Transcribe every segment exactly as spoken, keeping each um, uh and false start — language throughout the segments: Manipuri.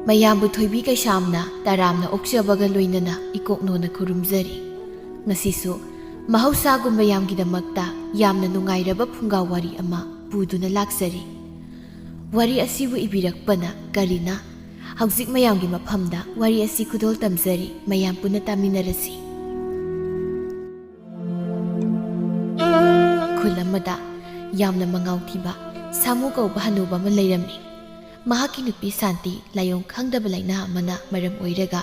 ꯃꯌꯥꯝꯕꯨ ꯊꯣꯏꯕꯤ ꯀꯩꯁꯥꯝꯅ ꯇꯔꯥꯝꯅ ꯑꯣꯛꯆꯕꯒ ꯂꯣꯏꯅꯅ ꯏꯀꯣꯛꯅꯣꯅ ꯈꯨꯔꯨꯝꯖꯔꯤ꯫ ꯉꯁꯤꯁꯨ ꯃꯍꯧꯁꯥꯒꯨꯝ ꯃꯌꯥꯝꯒꯤꯗꯃꯛꯇ ꯌꯥꯝꯅ ꯅꯨꯡꯉꯥꯏꯔꯕ ꯐꯨꯡꯒꯥ ꯋꯥꯔꯤ ꯑꯃ ꯄꯨꯗꯨꯅ ꯂꯥꯛꯆꯔꯤ꯫ ꯋꯥꯔꯤ ꯑꯁꯤꯕꯨ ꯏꯕꯤꯔꯛꯄꯅ ꯀꯔꯤꯅ? ꯍꯧꯖꯤꯛ ꯃꯌꯥꯝꯒꯤ ꯃꯐꯝꯗ ꯋꯥꯔꯤ ꯑꯁꯤ ꯈꯨꯗꯣꯜ ꯇꯝꯖꯔꯤ, ꯃꯌꯥꯝ ꯄꯨꯟꯅ ꯇꯥꯃꯤꯟꯅꯔꯁꯤ꯫ ꯈꯨꯜ ꯑꯃꯗ ꯌꯥꯝꯅ ꯃꯉꯥꯎ ꯊꯤꯕ ꯁꯥꯃꯨ ꯀꯧꯕ ꯍꯅꯨꯕ ꯑꯃ ꯂꯩꯔꯝꯃꯤ꯫ ꯃꯍꯥꯛꯀꯤ ꯅꯨꯄꯤ ꯁꯥꯟꯇꯤ ꯂꯥꯏꯑꯣꯡ ꯈꯪꯗꯕ ꯂꯥꯏꯅꯥ ꯑꯃꯅ ꯃꯔꯝ ꯑꯣꯏꯔꯒ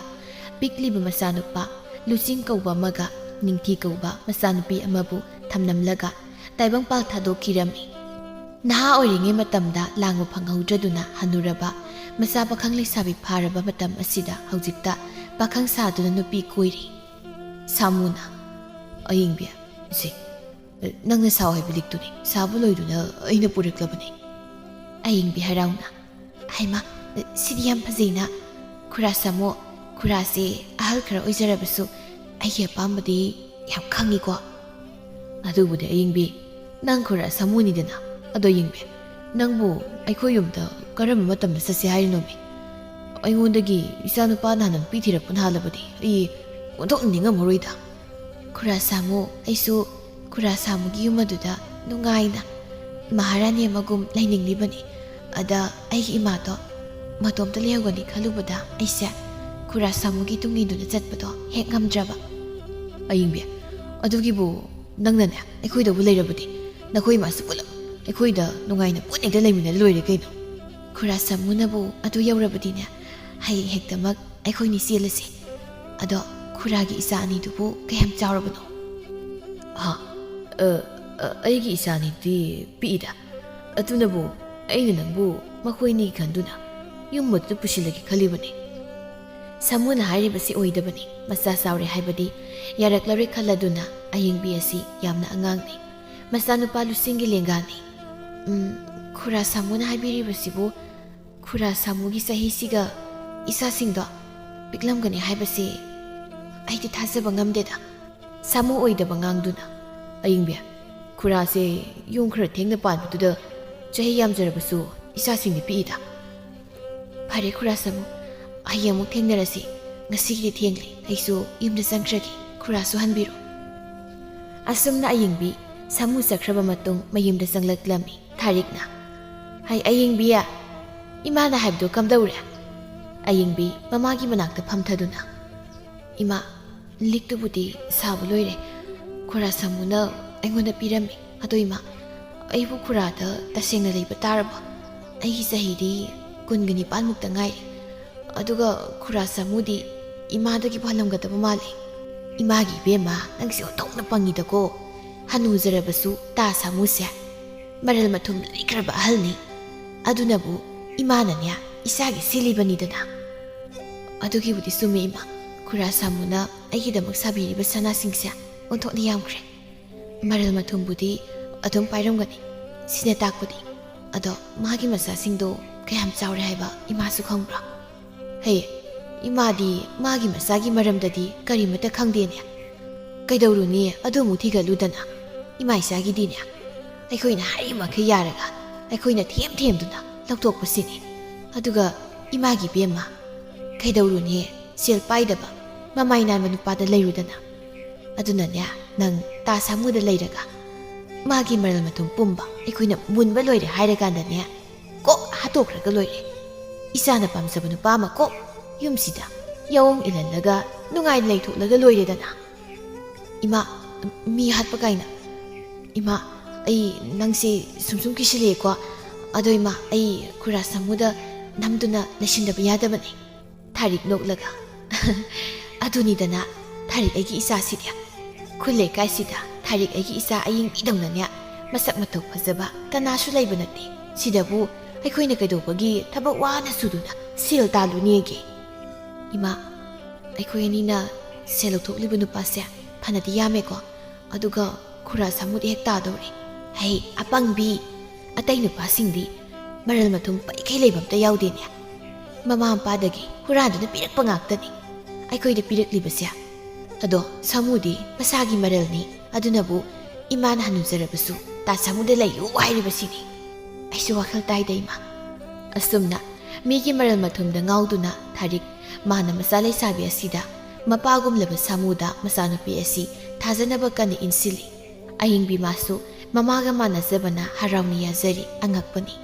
ꯄꯤꯛꯂꯤꯕ ꯃꯆꯥꯅꯨꯄꯥ ꯂꯨꯆꯤꯡ ꯀꯧꯕ ꯑꯃꯒ ꯅꯤꯡꯊꯤ ꯀꯧꯕ ꯃꯆꯥꯅꯨꯄꯤ ꯑꯃꯕꯨ ꯊꯝꯂꯝꯂꯒ ꯇꯥꯏꯕꯪꯄꯥꯜ ꯊꯥꯗꯣꯛꯈꯤꯔꯝꯃꯤ꯫ ꯅꯍꯥ ꯑꯣꯏꯔꯤꯉꯩ ꯃꯇꯝꯗ ꯂꯥꯡꯕ ꯐꯪꯍꯧꯗ꯭ꯔꯗꯨꯅ ꯍꯅꯨꯔꯕ ꯃꯆꯥ ꯄꯥꯈꯪ ꯂꯩꯁꯥꯕꯤ ꯐꯥꯔꯕ ꯃꯇꯝ ꯑꯁꯤꯗ ꯍꯧꯖꯤꯛꯇ ꯄꯥꯈꯪ ꯁꯥꯗꯨꯅ ꯅꯨꯄꯤ ꯀꯣꯏꯔꯤ꯫ ꯁꯥꯃꯨꯅ, "ꯑꯌꯤꯡꯕꯤ, ꯁꯦ, ꯅꯪꯅ ꯁꯥꯎ ꯍꯥꯏꯕ ꯂꯤꯛꯇꯨꯅꯤ, ꯁꯥꯕ ꯂꯣꯏꯗꯨꯅ ꯑꯩꯅ ꯄꯨꯔꯛꯂꯕꯅꯤ꯫" ꯑꯌꯤꯡꯕꯤ ꯍꯔꯥꯎꯅ, "ꯍꯩꯃꯥ, ꯁꯤꯗꯤ ꯌꯥꯝ ꯐꯖꯩꯅ꯫ ꯈꯨꯔꯥ ꯁꯥꯃꯨ, ꯈꯨꯔꯥꯁꯦ ꯑꯍꯜ ꯈꯔ ꯑꯣꯏꯖꯔꯕꯁꯨ ꯑꯩꯒꯤ ꯑꯄꯥꯝꯕꯗꯤ ꯌꯥꯝ ꯈꯪꯉꯤꯀꯣ꯫" "ꯑꯗꯨꯕꯨꯗꯤ ꯑꯌꯤꯡꯕꯤ, ꯅꯪ ꯈꯨꯔꯥ ꯁꯥꯃꯨꯅꯤꯗꯅ꯫ ꯑꯗꯣ ꯑꯌꯤꯡꯕꯤ, ꯅꯪꯕꯨ ꯑꯩꯈꯣꯏ ꯌꯨꯝꯗ ꯀꯔꯝꯕ ꯃꯇꯝꯗ ꯆꯠꯁꯦ ꯍꯥꯏꯔꯤꯅꯣꯃꯤ? ꯑꯩꯉꯣꯟꯗꯒꯤ ꯏꯆꯥ ꯅꯨꯄꯥꯅ ꯍꯥꯟꯅ ꯅꯨꯄꯤ ꯊꯤꯔꯛꯄꯅ ꯍꯥꯜꯂꯕꯗꯤ ꯑꯩ ꯑꯣꯟꯊꯣꯛꯅ ꯅꯤꯡꯉꯝꯃꯔꯣꯏꯗ꯫" "ꯈꯨꯔꯥ ꯁꯥꯃꯨ, ꯑꯩꯁꯨ ꯈꯨꯔꯥ ꯁꯥꯃꯨꯒꯤ ꯌꯨꯝ ꯑꯗꯨꯗ ꯅꯨꯡꯉꯥꯏꯅ ꯃꯍꯥꯔꯥꯅꯤ ꯑꯃꯒꯨꯝ ꯂꯩꯅꯤꯡꯂꯤꯕꯅꯤ꯫ ꯑꯗ ꯑꯩꯒꯤ ꯏꯃꯥꯗꯣ ꯃꯇꯣꯝꯇ ꯂꯩꯍꯧꯒꯅꯤ ꯈꯜꯂꯨꯕꯗ ꯑꯩꯁꯦ ꯈꯨꯔꯥ ꯁꯥꯃꯨꯒꯤ ꯇꯨꯡ ꯏꯟꯗꯨꯅ ꯆꯠꯄꯗꯣ ꯍꯦꯛ ꯉꯝꯗ꯭ꯔꯕ꯫" "ꯑꯌꯤꯡꯕꯤ, ꯑꯗꯨꯒꯤꯕꯨ ꯅꯪꯅꯅꯦ ꯑꯩꯈꯣꯏꯗꯕꯨ ꯂꯩꯔꯕꯗꯤ ꯅꯈꯣꯏ ꯏꯃꯥꯁꯨ ꯄꯨꯂꯞ ꯑꯩꯈꯣꯏꯗ ꯅꯨꯡꯉꯥꯏꯅ ꯄꯨꯟꯅ ꯍꯦꯛꯇ ꯂꯩꯃꯤꯟꯅ ꯂꯣꯏꯔꯦ ꯀꯩꯅꯣ꯫" "ꯈꯨꯔꯥ ꯁꯥꯃꯨꯅꯕꯨ ꯑꯗꯨ ꯌꯧꯔꯕꯗꯤꯅꯦ, ꯍꯌꯦꯡ ꯍꯦꯛꯇꯃꯛ ꯑꯩꯈꯣꯏꯅꯤ ꯆꯦꯜꯂꯁꯦ꯫ ꯑꯗꯣ ꯈꯨꯔꯥꯒꯤ ꯏꯆꯥ ꯑꯅꯤꯗꯨꯕꯨ ꯀꯌꯥꯝ ꯆꯥꯎꯔꯕꯅꯣ?" "ꯍꯥ? ꯑ, ꯑ, ꯑꯩꯒꯤ ꯏꯆꯥ ꯑꯅꯤꯗꯤ ꯄꯤꯛꯏꯗ꯫ ꯑꯗꯨꯅꯕꯨ ꯑꯩꯅ ꯅꯪꯕꯨ ꯃꯈꯣꯏꯅꯤ ꯈꯟꯗꯨꯅ ꯌꯨꯝ ꯑꯗꯨꯗ ꯄꯨꯁꯤꯜꯂꯒꯦ ꯈꯜꯂꯤꯕꯅꯤ꯫" ꯁꯥꯃꯨꯅ ꯍꯥꯏꯔꯤꯕꯁꯤ ꯑꯣꯏꯗꯕꯅꯤ꯫ ꯃꯆꯥ ꯆꯥꯎꯔꯦ ꯍꯥꯏꯕꯗꯤ ꯌꯥꯔꯛꯂꯔꯣꯏ ꯈꯜꯂꯗꯨꯅ ꯑꯌꯤꯡꯕꯤ ꯑꯁꯤ ꯌꯥꯝꯅ ꯑꯉꯥꯡꯅꯤ꯫ ꯃꯆꯥꯅꯨꯄꯥ ꯂꯨꯆꯤꯡꯒꯤ ꯂꯦꯡꯒꯥꯅꯤ꯫ ꯎꯝ, ꯈꯨꯔꯥ ꯁꯥꯃꯨꯅ ꯍꯥꯏꯕꯤꯔꯤꯕꯁꯤꯕꯨ ꯈꯨꯔꯥ ꯁꯥꯃꯨꯒꯤ ꯆꯍꯤꯁꯤꯒ ꯏꯆꯥꯁꯤꯡꯗꯣ ꯄꯤꯛꯂꯝꯒꯅꯤ ꯍꯥꯏꯕꯁꯤ ꯑꯩꯗꯤ ꯊꯥꯖꯕ ꯉꯝꯗꯦꯗ꯫ ꯁꯥꯃꯨ ꯑꯣꯏꯗꯕ ꯉꯥꯡꯗꯨꯅ, "ꯑꯌꯤꯡꯕꯤ, ꯈꯨꯔꯥꯁꯦ ꯌꯨꯝ ꯈꯔ ꯊꯦꯡꯅ ꯄꯥꯟꯕꯗꯨꯗ ꯆꯍꯤ ꯌꯥꯝꯖꯔꯕꯁꯨ ꯏꯆꯥꯁꯤꯡꯗꯤ ꯄꯤꯛꯏꯗ꯫" "ꯐꯔꯦ ꯈꯨꯔꯥ ꯁꯥꯃꯨ, ꯍꯌꯦꯡ ꯑꯃꯨꯛ ꯊꯦꯡꯅꯔꯁꯤ꯫ ꯉꯁꯤꯒꯤꯗꯤ ꯊꯦꯡꯂꯦ, ꯑꯩꯁꯨ ꯌꯨꯝꯗ ꯆꯪꯈ꯭ꯔꯒꯦ꯫ ꯈꯨꯔꯥꯁꯨ ꯍꯟꯕꯤꯔꯣ꯫" ꯑꯁꯨꯝꯅ ꯑꯌꯤꯡꯕꯤ ꯁꯥꯃꯨ ꯆꯠꯈ꯭ꯔꯕ ꯃꯇꯨꯡ ꯃꯌꯨꯝꯗ ꯆꯪꯂꯛꯂꯝꯃꯤ ꯊꯥꯔꯤꯛꯅ꯫ "ꯍꯥꯏ ꯑꯌꯤꯡꯕꯤ, ꯏꯃꯥꯅ ꯍꯥꯏꯕꯗꯣ ꯀꯝꯗꯧꯔꯦ?" ꯑꯌꯤꯡꯕꯤ ꯃꯃꯥꯒꯤ ꯃꯅꯥꯛꯇ ꯐꯝꯊꯗꯨꯅ, "ꯏꯃꯥ, ꯂꯤꯛꯇꯨꯕꯨꯗꯤ ꯁꯥꯕ ꯂꯣꯏꯔꯦ꯫ ꯈꯨꯔꯥ ꯁꯥꯃꯨꯅ ꯑꯩꯉꯣꯟꯗ ꯄꯤꯔꯝꯃꯤ꯫ ꯑꯗꯣ ꯏꯃꯥ, ꯑꯩꯕꯨ ꯈꯨꯔꯥꯗ ꯇꯁꯦꯡꯅ ꯂꯩꯕ ꯇꯥꯔꯕꯣ? ꯑꯩꯒꯤ ꯆꯍꯤꯗꯤ ꯀꯨꯟꯒ ꯅꯤꯄꯥꯟꯃꯨꯛꯇ ꯉꯥꯏꯔꯤ꯫ ꯑꯗꯨꯒ ꯈꯨꯔꯥ ꯁꯥꯃꯨꯗꯤ ꯏꯃꯥꯗꯒꯤꯕꯨ ꯍꯜꯂꯝꯒꯗꯕ ꯃꯥꯜꯂꯦ꯫" "ꯏꯃꯥꯒꯤ ꯏꯕꯦꯝꯃ, ꯅꯪꯁꯦ ꯑꯣꯟꯊꯣꯛꯅ ꯄꯪꯉꯤꯗꯀꯣ꯫ ꯍꯅꯨꯖꯔꯕꯁꯨ ꯇꯥ ꯁꯥꯃꯨꯁꯦ ꯃꯔꯜ ꯃꯊꯨꯝ ꯂꯩꯈ꯭ꯔꯕ ꯑꯍꯜꯅꯤ꯫ ꯑꯗꯨꯅꯕꯨ ꯏꯃꯥꯅꯅꯦ ꯏꯆꯥꯒꯤ ꯁꯤꯜꯂꯤꯕꯅꯤꯗꯅ꯫" "ꯑꯗꯨꯒꯤꯕꯨꯗꯤ ꯆꯨꯝꯃꯤ ꯏꯃꯥ꯫ ꯈꯨꯔꯥ ꯁꯥꯃꯨꯅ ꯑꯩꯒꯤꯗꯃꯛ ꯁꯥꯕꯤꯔꯤꯕ ꯁꯅꯥꯁꯤꯡꯁꯦ ꯑꯣꯟꯊꯣꯛꯅ ꯌꯥꯝꯈ꯭ꯔꯦ꯫ ꯃꯔꯜ ꯃꯊꯨꯝꯕꯨꯗꯤ ꯑꯗꯨꯝ ꯄꯥꯏꯔꯝꯒꯅꯤ꯫ ꯁꯤꯅ ꯇꯥꯛꯄꯗꯤ, ꯑꯗꯣ ꯃꯥꯒꯤ ꯃꯆꯥꯁꯤꯡꯗꯣ ꯀꯌꯥꯝ ꯆꯥꯎꯔꯦ ꯍꯥꯏꯕ ꯏꯃꯥꯁꯨ ꯈꯪꯕ꯭ꯔꯣ?" "ꯍꯦ, ꯏꯃꯥꯗꯤ ꯃꯥꯒꯤ ꯃꯆꯥꯒꯤ ꯃꯔꯝꯗꯗꯤ ꯀꯔꯤꯃꯠꯇ ꯈꯪꯗꯦꯅꯦ꯫ ꯀꯩꯗꯧꯔꯨꯅꯤ, ꯑꯗꯨ ꯑꯃꯨꯛ ꯊꯤꯒꯠꯂꯨꯗꯅ꯫ ꯏꯃꯥ ꯏꯆꯥꯒꯤꯗꯤꯅꯦ, ꯑꯩꯈꯣꯏꯅ ꯍꯥꯏꯔꯤꯃꯈꯩ ꯌꯥꯔꯒ ꯑꯩꯈꯣꯏꯅ ꯊꯦꯝ ꯊꯦꯝꯗꯨꯅ ꯂꯧꯊꯣꯛꯄꯁꯤꯅꯤ꯫ ꯑꯗꯨꯒ ꯏꯃꯥꯒꯤ ꯏꯕꯦꯝꯃ, ꯀꯩꯗꯧꯔꯨꯅꯤ, ꯁꯦꯜ ꯄꯥꯏꯗꯕ ꯃꯃꯥꯏ ꯅꯥꯟꯕ ꯅꯨꯄꯥꯗ ꯂꯩꯔꯨꯗꯅ꯫ ꯑꯗꯨꯅꯅꯦ, ꯅꯪ ꯇꯥ ꯁꯥꯃꯨꯗ ꯂꯩꯔꯒ ꯃꯥꯒꯤ ꯃꯔꯜ ꯃꯊꯨꯝ ꯄꯨꯝꯕ ꯑꯩꯈꯣꯏꯅ ꯃꯨꯟꯕ ꯂꯣꯏꯔꯦ ꯍꯥꯏꯔꯀꯥꯟꯗꯅꯦ, ꯀꯣꯛ ꯍꯥꯠꯇꯣꯛꯈ꯭ꯔꯒ ꯂꯣꯏꯔꯦ꯫ ꯏꯆꯥꯅ ꯄꯥꯝꯖꯕ ꯅꯨꯄꯥ ꯑꯃ ꯀꯣꯛ ꯌꯨꯝꯁꯤꯗ ꯌꯥꯑꯣꯡ ꯏꯜꯍꯜꯂꯒ ꯅꯨꯡꯉꯥꯏꯅ ꯂꯩꯊꯣꯛꯂꯒ ꯂꯣꯏꯔꯦꯗꯅ꯫" "ꯏꯃꯥ, ꯃꯤ ꯍꯥꯠꯄ ꯀꯥꯏꯅ꯫ ꯏꯃꯥ, ꯑꯩ ꯅꯪꯁꯦ ꯁꯨꯝ ꯁꯨꯝ ꯀꯤꯁꯤꯜꯂꯛꯑꯦꯀꯣ꯫ ꯑꯗꯣ ꯏꯃꯥ, ꯑꯩ ꯈꯨꯔꯥ ꯁꯥꯃꯨꯗ ꯅꯝꯗꯨꯅ ꯂꯩꯁꯤꯟꯗꯕ ꯌꯥꯗꯕꯅꯦ꯫" ꯊꯥꯔꯤꯛ ꯅꯣꯛꯂꯒ, "ꯑꯗꯨꯅꯤꯗꯅ, ꯊꯥꯔꯤꯛ ꯑꯩꯒꯤ ꯏꯆꯥꯁꯤꯗꯤ꯫ ꯈꯨꯜ ꯂꯩꯀꯥꯏꯁꯤꯗ ꯊꯥꯔꯤꯛ ꯑꯩꯒꯤ ꯏꯆꯥ ꯑꯌꯤꯡꯕꯤꯗꯧꯅꯅꯦ ꯃꯁꯛ ꯃꯇꯧ ꯐꯖꯕ ꯀꯅꯥꯁꯨ ꯂꯩꯕ ꯅꯠꯇꯦ꯫ ꯁꯤꯗꯕꯨ ꯑꯩꯈꯣꯏꯅ ꯀꯩꯗꯧꯕꯒꯤ ꯊꯕꯛ ꯋꯥꯅ ꯁꯨꯗꯨꯅ ꯁꯦꯜ ꯇꯥꯜꯂꯨꯅꯦꯒꯦ? ꯏꯃꯥ, ꯑꯩꯈꯣꯏ ꯑꯅꯤꯅ ꯁꯦꯜ ꯂꯧꯊꯣꯛꯂꯤꯕ ꯅꯨꯄꯥꯁꯦ ꯐꯅꯗꯤ ꯌꯥꯝꯃꯦꯀꯣ꯫ ꯑꯗꯨꯒ ꯈꯨꯔꯥ ꯁꯥꯃꯨꯗꯤ ꯍꯦꯛ ꯇꯥꯗꯧꯔꯦ꯫ ꯍꯩ, ꯑꯄꯪꯕꯤ! ꯑꯇꯩ ꯅꯨꯄꯥꯁꯤꯡꯗꯤ ꯃꯔꯜ ꯃꯊꯨꯝ ꯄꯩꯈꯩ ꯂꯩꯕ ꯑꯝꯇ ꯌꯥꯎꯗꯦꯅꯦ꯫ ꯃꯃꯥ ꯃꯄꯥꯗꯒꯤ ꯍꯨꯔꯥꯟꯗꯨꯅ ꯄꯤꯔꯛꯄ ꯉꯥꯛꯇꯅꯤ ꯑꯩꯈꯣꯏꯗ ꯄꯤꯔꯛꯂꯤꯕꯁꯦ꯫ ꯑꯗꯣ ꯁꯥꯃꯨꯗꯤ ꯃꯁꯥꯒꯤ ꯃꯔꯜꯅꯤ, ꯑꯗꯨꯅꯕꯨ ꯏꯃꯥꯅ ꯍꯟꯅꯨꯖꯔꯕꯁꯨ ꯇꯥ ꯁꯥꯃꯨꯗ ꯂꯩꯌꯨ ꯍꯥꯏꯔꯤꯕꯁꯤꯅꯤ꯫" "ꯑꯩꯁꯨ ꯋꯥꯈꯜ ꯇꯥꯏꯗ ꯏꯃꯥ꯫" ꯑꯁꯨꯝꯅ ꯃꯤꯒꯤ ꯃꯔꯜ ꯃꯊꯨꯝꯗ ꯉꯥꯎꯗꯨꯅ ꯊꯥꯔꯤꯛ ꯃꯥꯅ ꯃꯆꯥ ꯂꯩꯁꯥꯕꯤ ꯑꯁꯤꯗ ꯃꯄꯥꯒꯨꯝꯂꯕ ꯁꯥꯃꯨꯗ ꯃꯆꯥꯅꯨꯄꯤ ꯑꯁꯤ ꯊꯥꯖꯅꯕ ꯀꯟꯅ ꯏꯟꯁꯤꯜꯂꯤ꯫ ꯑꯍꯤꯡꯕꯤ ꯃꯥꯁꯨ ꯃꯃꯥꯒ ꯃꯥꯟꯅꯖꯕꯅ ꯍꯔꯥꯎꯅ ꯌꯥꯖꯔꯤ꯫ ꯑꯉꯛꯄꯅꯤ꯫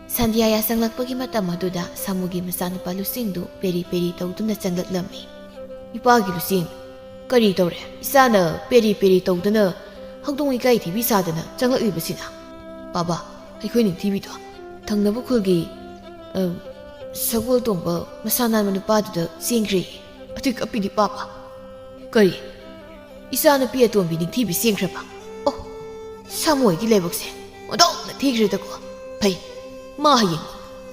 ꯁꯟꯙ꯭ꯌꯥ ꯌꯥꯆꯪꯂꯛꯄꯒꯤ ꯃꯇꯝ ꯑꯗꯨꯗ ꯁꯥꯃꯨꯒꯤ ꯃꯆꯥꯅꯨꯄꯥ ꯂꯨꯆꯤꯡꯗꯨ ꯄꯦꯔꯤ ꯄꯦꯔꯤ ꯇꯧꯗꯨꯅ ꯆꯪꯂꯛꯂꯝꯃꯤ꯫ "ꯏꯄꯥꯒꯤ ꯂꯨꯆꯤꯡ, ꯀꯔꯤ ꯇꯧꯔꯦ? ꯏꯆꯥꯅ ꯄꯦꯔꯤ ꯄꯦꯔꯤ ꯇꯧꯗꯨꯅ ꯍꯧꯗꯣꯡ ꯏꯀꯥꯏ ꯊꯤꯕꯤ ꯁꯥꯗꯅ ꯆꯪꯂꯛꯂꯤꯕꯁꯤꯅ?" "ꯄꯥꯕꯥ, ꯑꯩꯈꯣꯏ ꯅꯤꯡꯊꯤꯕꯤꯗꯣ ꯊꯪꯅꯕ ꯈꯨꯜꯒꯤ, ꯑ, ꯁꯒꯣꯜ ꯇꯣꯡꯕ ꯃꯁꯥ ꯅꯥꯟꯕ ꯅꯨꯄꯥꯗꯨꯗ ꯆꯦꯟꯈ꯭ꯔꯦ꯫ ꯑꯗꯨꯏ ꯀꯞꯄꯤꯅꯤ ꯄꯥꯕꯥ꯫" "ꯀꯔꯤ? ꯏꯆꯥꯅꯨꯄꯤ ꯑꯇꯣꯝꯕꯤ ꯅꯤꯡꯊꯤꯕꯤ ꯆꯦꯟꯈ꯭ꯔꯕ? ꯑꯣ, ꯁꯥꯃꯨꯒꯤ ꯂꯥꯏꯕꯛꯁꯦ ꯑꯣꯟꯊꯣꯛꯅ ꯊꯤꯈ꯭ꯔꯦꯗꯀꯣ꯫ ꯐꯩ, ꯃꯥ ꯍꯌꯦꯡ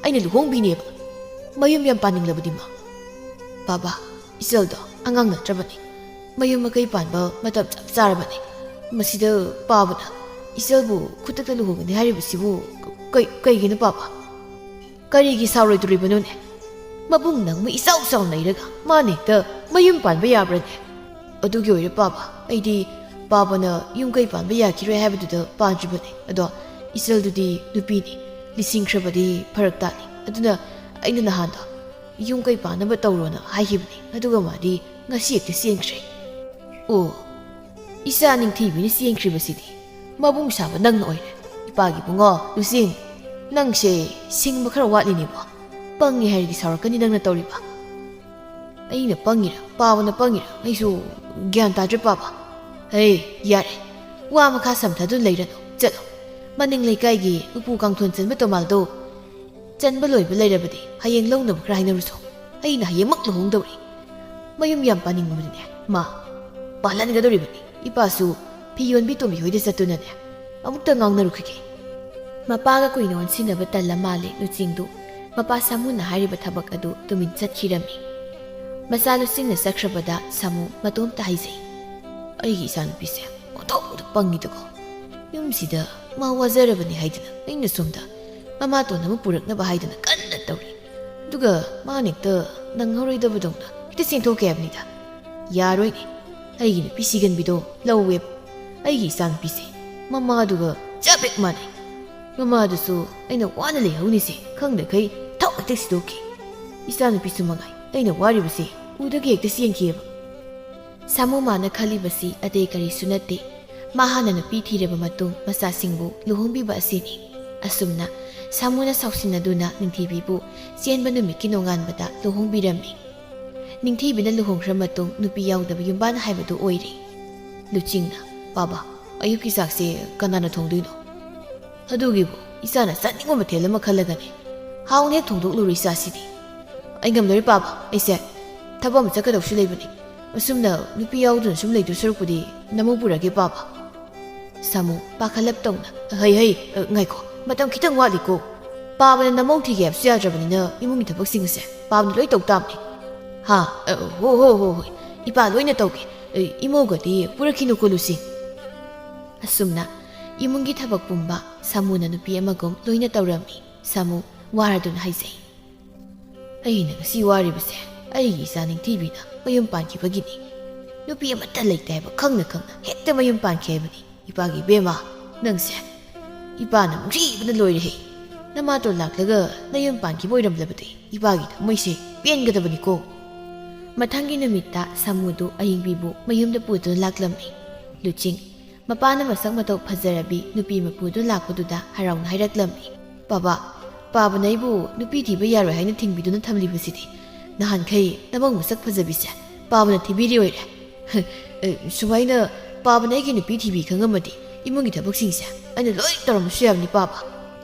ꯑꯩꯅ ꯂꯨꯍꯣꯡꯕꯤꯅꯦꯕ꯫ ꯃꯌꯨꯝ ꯌꯥꯝ ꯄꯥꯅꯤꯡꯂꯕꯗꯤ ꯃꯥ꯫ ꯄꯥꯕꯥ, ꯏꯆꯜꯗꯣ ꯑꯉꯥꯡ ꯅꯠꯇ꯭ꯔꯕꯅꯤ꯫ ꯃꯌꯨꯝ ꯃꯀꯩ ꯄꯥꯟꯕ ꯃꯇꯝ ꯆꯞ ꯆꯥꯔꯕꯅꯤ꯫ ꯃꯁꯤꯗ ꯄꯥꯕꯅ ꯏꯆꯜꯕꯨ ꯈꯨꯗꯛꯇ ꯂꯨꯍꯣꯡꯒꯅꯤ ꯍꯥꯏꯔꯤꯕꯁꯤꯕꯨ ꯀꯩ-, ꯀꯩꯒꯤꯅꯣ ꯄꯥꯕ?" "ꯀꯔꯤꯒꯤ ꯁꯥꯎꯔꯣꯏꯗꯣꯔꯤꯕꯅꯣꯅꯦ? ꯃꯕꯨꯡ ꯅꯪꯕꯨ ꯏꯆꯥꯎ ꯆꯥꯎꯅ ꯂꯩꯔꯒ ꯃꯥꯅ ꯍꯦꯛꯇ ꯃꯌꯨꯝ ꯄꯥꯟꯕ ꯌꯥꯕ꯭ꯔꯅꯦ? ꯑꯗꯨꯒꯤ ꯑꯣꯏꯔꯦ ꯄꯥꯕ, ꯑꯩꯗꯤ ꯄꯥꯕꯅ ꯌꯨꯝ ꯀꯩ ꯄꯥꯟꯕ ꯌꯥꯈꯤꯔꯣꯏ ꯍꯥꯏꯕꯗꯨꯗ ꯄꯥꯟꯗ꯭ꯔꯤꯕꯅꯦ꯫ ꯑꯗꯣ ꯏꯆꯜꯗꯨꯗꯤ ꯅꯨꯄꯤꯅꯤ, ꯂꯤꯁꯤꯡꯈ꯭ꯔꯕꯗꯤ ꯐꯔꯛ ꯇꯥꯅꯤ꯫ ꯑꯗꯨꯅ ꯑꯩꯅ ꯅꯍꯥꯟꯗꯣ ꯌꯨꯝ ꯀꯩ ꯄꯥꯟꯅꯕ ꯇꯧꯔꯣꯅ ꯍꯥꯏꯈꯤꯕꯅꯤ꯫ ꯑꯗꯨꯒ ꯃꯥꯗꯤ ꯉꯁꯤ ꯍꯦꯛꯇ ꯆꯦꯟꯈ꯭ꯔꯦ꯫" "ꯑꯣ, ꯏꯆꯥ ꯅꯤꯡꯊꯤꯕꯤꯅ ꯆꯦꯟꯈ꯭ꯔꯤꯕꯁꯤꯗꯤ ꯃꯕꯨꯡ ꯁꯥꯕ ꯅꯪꯅ ꯑꯣꯏꯔꯦ꯫ ꯏꯄꯥꯒꯤ ꯕꯨꯡꯉꯣ ꯂꯨꯆꯤꯡ, ꯅꯪꯁꯦ ꯁꯤꯡꯕ ꯈꯔ ꯋꯥꯠꯂꯤꯅꯦꯕꯣ꯫ ꯄꯪꯉꯦ ꯍꯥꯏꯔꯗꯤ ꯁꯥꯎꯔꯛꯀꯅꯤ ꯅꯪꯅ ꯇꯧꯔꯤꯕ꯫" "ꯑꯩꯅ ꯄꯪꯉꯤꯔ, ꯄꯥꯕꯅ ꯄꯪꯉꯤꯔ, ꯑꯩꯁꯨ ꯒ꯭ꯌꯥꯟ ꯇꯥꯗ꯭ꯔꯦ ꯄꯥꯕ꯫ ꯍꯦ, ꯌꯥꯔꯦ, ꯋꯥ ꯃꯈꯥ ꯁꯝꯊꯗꯨꯅ ꯂꯩꯔꯅꯨ, ꯆꯠꯂꯣ꯫ ꯃꯅꯤꯡ ꯂꯩꯀꯥꯏꯒꯤ ꯎꯄꯨ ꯀꯥꯡꯊꯣꯟ ꯆꯟꯕ ꯇꯣꯃꯥꯜꯗꯣ ꯆꯟꯕ ꯂꯣꯏꯕ ꯂꯩꯔꯕꯗꯤ ꯍꯌꯦꯡ ꯂꯧꯅꯕ ꯈꯔ ꯍꯥꯏꯅꯔꯨꯁꯣ꯫ ꯑꯩꯅ ꯍꯌꯦꯡꯃꯛ ꯂꯨꯍꯣꯡꯗꯧꯔꯤ꯫ ꯃꯌꯨꯝ ꯌꯥꯝ ꯄꯥꯅꯤꯡꯉꯕꯅꯤꯅꯦ ꯃꯥ꯫ ꯄꯥꯜꯍꯟꯒꯗꯧꯔꯤꯕꯅꯤ꯫ ꯏꯄꯥꯁꯨ ꯐꯤ ꯌꯣꯟꯕꯤ ꯇꯣꯝꯕꯤ ꯍꯣꯏꯗ ꯆꯠꯇꯨꯅꯅꯦ ꯑꯃꯨꯛꯇ ꯉꯥꯡꯅꯔꯨꯈꯤꯒꯦ꯫" ꯃꯄꯥꯒ ꯀꯨꯏꯅ ꯑꯣꯟꯁꯤꯟꯅꯕ ꯇꯜꯂ ꯃꯥꯜꯂꯦ ꯂꯨꯆꯤꯡꯗꯨ꯫ ꯃꯄꯥ ꯁꯥꯃꯨꯅ ꯍꯥꯏꯔꯤꯕ ꯊꯕꯛ ꯑꯗꯨ ꯇꯨꯃꯤꯟ ꯆꯠꯈꯤꯔꯝꯃꯤ꯫ ꯃꯆꯥ ꯂꯨꯆꯤꯡꯅ ꯆꯠꯈ꯭ꯔꯕꯗ ꯁꯥꯃꯨ ꯃꯇꯣꯝꯇ ꯍꯥꯏꯖꯩ, "ꯑꯩꯒꯤ ꯏꯆꯥꯅꯨꯄꯤꯁꯦ ꯑꯣꯟꯊꯣꯛꯅ ꯄꯪꯉꯤꯗꯀꯣ꯫ ꯌꯨꯝꯁꯤꯗ ꯃꯥ ꯋꯥꯖꯔꯕꯅꯤ ꯍꯥꯏꯗꯅ ꯑꯩꯅ ꯁꯣꯝꯗ ꯃꯃꯥꯇꯣꯟ ꯑꯃ ꯄꯨꯔꯛꯅꯕ ꯍꯥꯏꯗꯅ ꯀꯟꯅ ꯇꯧꯔꯤ꯫ ꯑꯗꯨꯒ ꯃꯥꯅ ꯍꯦꯛꯇ ꯅꯪꯍꯧꯔꯣꯏꯗꯕꯗꯧꯅ ꯍꯦꯛꯇ ꯆꯦꯟꯊꯣꯛꯀꯦ ꯍꯥꯏꯕꯅꯤꯗ꯫ ꯌꯥꯔꯣꯏꯅꯦ, ꯑꯩꯒꯤ ꯅꯨꯄꯤ ꯁꯤꯒꯟꯕꯤꯗꯣ ꯂꯧꯋꯦꯕ꯫ ꯑꯩꯒꯤ ꯏꯆꯥꯅꯨꯄꯤꯁꯦ ꯃꯃꯥꯗꯨꯒ ꯆꯞ ꯍꯦꯛ ꯃꯥꯟꯅꯩ꯫ ꯃꯃꯥꯗꯨꯁꯨ ꯑꯩꯅ ꯋꯥꯅ ꯂꯩꯍꯧꯅꯤꯁꯦ ꯈꯪꯗꯈꯩ ꯊꯧ ꯍꯦꯛꯇ ꯁꯤꯗꯣꯛꯈꯤ꯫ ꯏꯆꯥꯅꯨꯄꯤꯁꯨ ꯃꯉꯥꯏ ꯑꯩꯅ ꯋꯥꯔꯤꯕꯁꯦ ꯎꯗꯒꯤ ꯍꯦꯛꯇ ꯆꯦꯟꯈꯤꯑꯕ꯫ ꯁꯥꯃꯨ ꯃꯥꯅ ꯈꯜꯂꯤꯕꯁꯤ ꯑꯇꯩ ꯀꯔꯤꯁꯨ ꯅꯠꯇꯦ꯫ ꯃꯥ ꯍꯥꯟꯅ ꯅꯨꯄꯤ ꯊꯤꯔꯕ ꯃꯇꯨꯡ ꯃꯆꯥꯁꯤꯡꯕꯨ ꯂꯨꯍꯣꯡꯕꯤꯕ ꯑꯁꯤꯅꯤ꯫ ꯑꯁꯨꯝꯅ ꯁꯥꯃꯨꯅ ꯁꯥꯎꯁꯤꯟꯅꯗꯨꯅ ꯅꯤꯡꯊꯤꯕꯤꯕꯨ ꯆꯦꯟꯕ ꯅꯨꯃꯤꯠꯀꯤ ꯅꯣꯡꯉꯥꯟꯕꯗ ꯂꯨꯍꯣꯡꯕꯤꯔꯝꯃꯤ꯫ ꯅꯤꯡꯊꯤꯕꯤꯅ ꯂꯨꯍꯣꯡꯈ꯭ꯔ ꯃꯇꯨꯡ ꯅꯨꯄꯤ ꯌꯥꯎꯗꯕ ꯌꯨꯝꯕꯥꯟ ꯍꯥꯏꯕꯗꯨ ꯑꯣꯏꯔꯦ꯫ ꯂꯨꯆꯤꯡꯅ, "ꯄꯥꯕ, ꯑꯌꯨꯛꯀꯤ ꯆꯥꯛꯁꯦ ꯀꯅꯥꯅ ꯊꯣꯡꯗꯣꯏꯅꯣ?" "ꯑꯗꯨꯒꯤꯕꯨ ꯏꯆꯥꯅ ꯆꯥꯅꯤꯡꯕ ꯃꯊꯦꯜ ꯑꯃ ꯈꯜꯂꯒꯅꯤ꯫ ꯍꯥꯎꯅ ꯍꯦꯛ ꯊꯣꯡꯗꯣꯛꯂꯨꯔꯣ ꯏꯆꯥꯁꯤꯗꯤ꯫" "ꯑꯩ ꯉꯝꯂꯔꯣꯏ ꯄꯥꯕ, ꯑꯩꯁꯦ ꯊꯕꯛ ꯑꯃ ꯆꯠꯀꯗꯧꯁꯨ ꯂꯩꯕꯅꯤ꯫ ꯑꯁꯨꯝꯅ ꯅꯨꯄꯤ ꯌꯥꯎꯗꯨꯅ ꯁꯨꯝ ꯂꯩꯗꯣꯏ ꯁꯔꯨꯛꯄꯨꯗꯤ ꯅꯃꯧ ꯄꯨꯔꯒꯦ ꯄꯥꯕ꯫" ꯁꯥꯃꯨ ꯄꯥꯈꯠꯂꯞ ꯇꯧꯅ, "ꯍꯩ ꯍꯩ, ꯑ, ꯉꯥꯏꯈꯣ, ꯃꯇꯝ ꯈꯤꯇꯪ ꯋꯥꯠꯂꯤꯀꯣ꯫ ꯄꯥꯕꯅ ꯅꯃꯧ ꯊꯤꯒꯦ ꯍꯥꯏꯕꯁꯨ ꯌꯥꯗ꯭ꯔꯕꯅꯤꯅ ꯏꯃꯨꯡꯒꯤ ꯊꯕꯛꯁꯤꯡ ꯑꯁꯦ ꯄꯥꯕꯅ ꯂꯣꯏ ꯇꯧ ꯇꯥꯕꯅꯤ꯫" "ꯍꯥ? ꯑ, ꯍꯣ ꯍꯣ ꯍꯣ ꯍꯣꯏ, ꯏꯄꯥ ꯂꯣꯏꯅ ꯇꯧꯒꯦ꯫ ꯑ, ꯏꯃꯧꯒꯗꯤ ꯄꯨꯔꯛꯈꯤꯅꯨꯀꯣ ꯂꯨꯁꯤ꯫" ꯑꯁꯨꯝꯅ ꯏꯃꯨꯡꯒꯤ ꯊꯕꯛ ꯄꯨꯝꯕ ꯁꯥꯃꯨꯅ ꯅꯨꯄꯤ ꯑꯃꯒꯨꯝ ꯂꯣꯏꯅ ꯇꯧꯔꯝꯃꯤ꯫ ꯁꯥꯃꯨ ꯋꯥꯔꯗꯨꯅ ꯍꯥꯏꯖꯩ, "ꯑꯩꯅ ꯉꯁꯤ ꯋꯥꯔꯤꯕꯁꯦ ꯑꯩꯒꯤ ꯏꯆꯥ ꯅꯤꯡꯊꯤꯕꯤꯅ ꯃꯌꯨꯝ ꯄꯥꯟꯈꯤꯕꯒꯤꯅꯤ꯫ ꯅꯨꯄꯤ ꯑꯃꯠꯇ ꯂꯩꯇꯦ ꯍꯥꯏꯕ ꯈꯪꯅ ꯈꯪꯅ ꯍꯦꯛꯇ ꯃꯌꯨꯝ ꯄꯥꯟꯈꯤ ꯍꯥꯏꯕꯅꯤ꯫ ꯏꯄꯥꯒꯤ ꯏꯕꯦꯝꯃ, ꯅꯪꯁꯦ ꯏꯄꯥꯅ ꯅꯨꯡꯁꯤꯕꯅ ꯂꯣꯏꯔꯦꯍꯦ꯫ ꯅꯃꯥꯇꯣꯟ ꯂꯥꯛꯂꯒ ꯅꯌꯨꯝ ꯄꯥꯟꯈꯤꯕ ꯑꯣꯏꯔꯝꯂꯕꯗꯤ ꯏꯄꯥꯒꯤ ꯊꯃꯣꯏꯁꯦ ꯄꯦꯟꯒꯗꯕꯅꯤꯀꯣ꯫" ꯃꯊꯪꯒꯤ ꯅꯨꯃꯤꯠꯇ ꯁꯥꯃꯨꯗꯨ ꯑꯌꯤꯡꯕꯤꯕꯨ ꯃꯌꯨꯝꯗ ꯄꯨꯗꯨꯅ ꯂꯥꯛꯂꯝꯃꯤ꯫ ꯂꯨꯆꯤꯡ ꯃꯄꯥꯅ ꯃꯁꯛ ꯃꯇꯧ ꯐꯖꯔꯕꯤ ꯅꯨꯄꯤ ꯃꯄꯨꯗꯨ ꯂꯥꯛꯄꯗꯨꯗ ꯍꯔꯥꯎꯅ ꯍꯥꯏꯔꯛꯂꯝꯃꯤ, "ꯄꯥꯕ, ꯄꯥꯕꯅ ꯑꯩꯕꯨ ꯅꯨꯄꯤ ꯊꯤꯕ ꯌꯥꯔꯣꯏ ꯍꯥꯏꯅ ꯊꯤꯡꯕꯤꯗꯨꯅ ꯊꯝꯂꯤꯕꯁꯤꯗꯤ ꯅꯍꯥꯟꯈꯩ ꯅꯃꯧ ꯃꯁꯛ ꯐꯖꯕꯤꯁꯦ ꯄꯥꯕꯅ ꯊꯤꯕꯤꯔꯤ ꯑꯣꯏꯔꯦ꯫" "ꯑꯦ, ꯁꯨꯃꯥꯏꯅ ꯄꯥꯕꯅ ꯑꯩꯒꯤ ꯅꯨꯄꯤ ꯊꯤꯕꯤ ꯈꯪꯉꯝꯃꯗꯤ ꯏꯃꯨꯡꯒꯤ ꯊꯕꯛꯁꯤꯡꯁꯦ ꯑꯩꯅ ꯂꯣꯏ ꯇꯧꯔꯝꯕꯁꯨ ꯌꯥꯕꯅꯤ ꯄꯥꯕ꯫"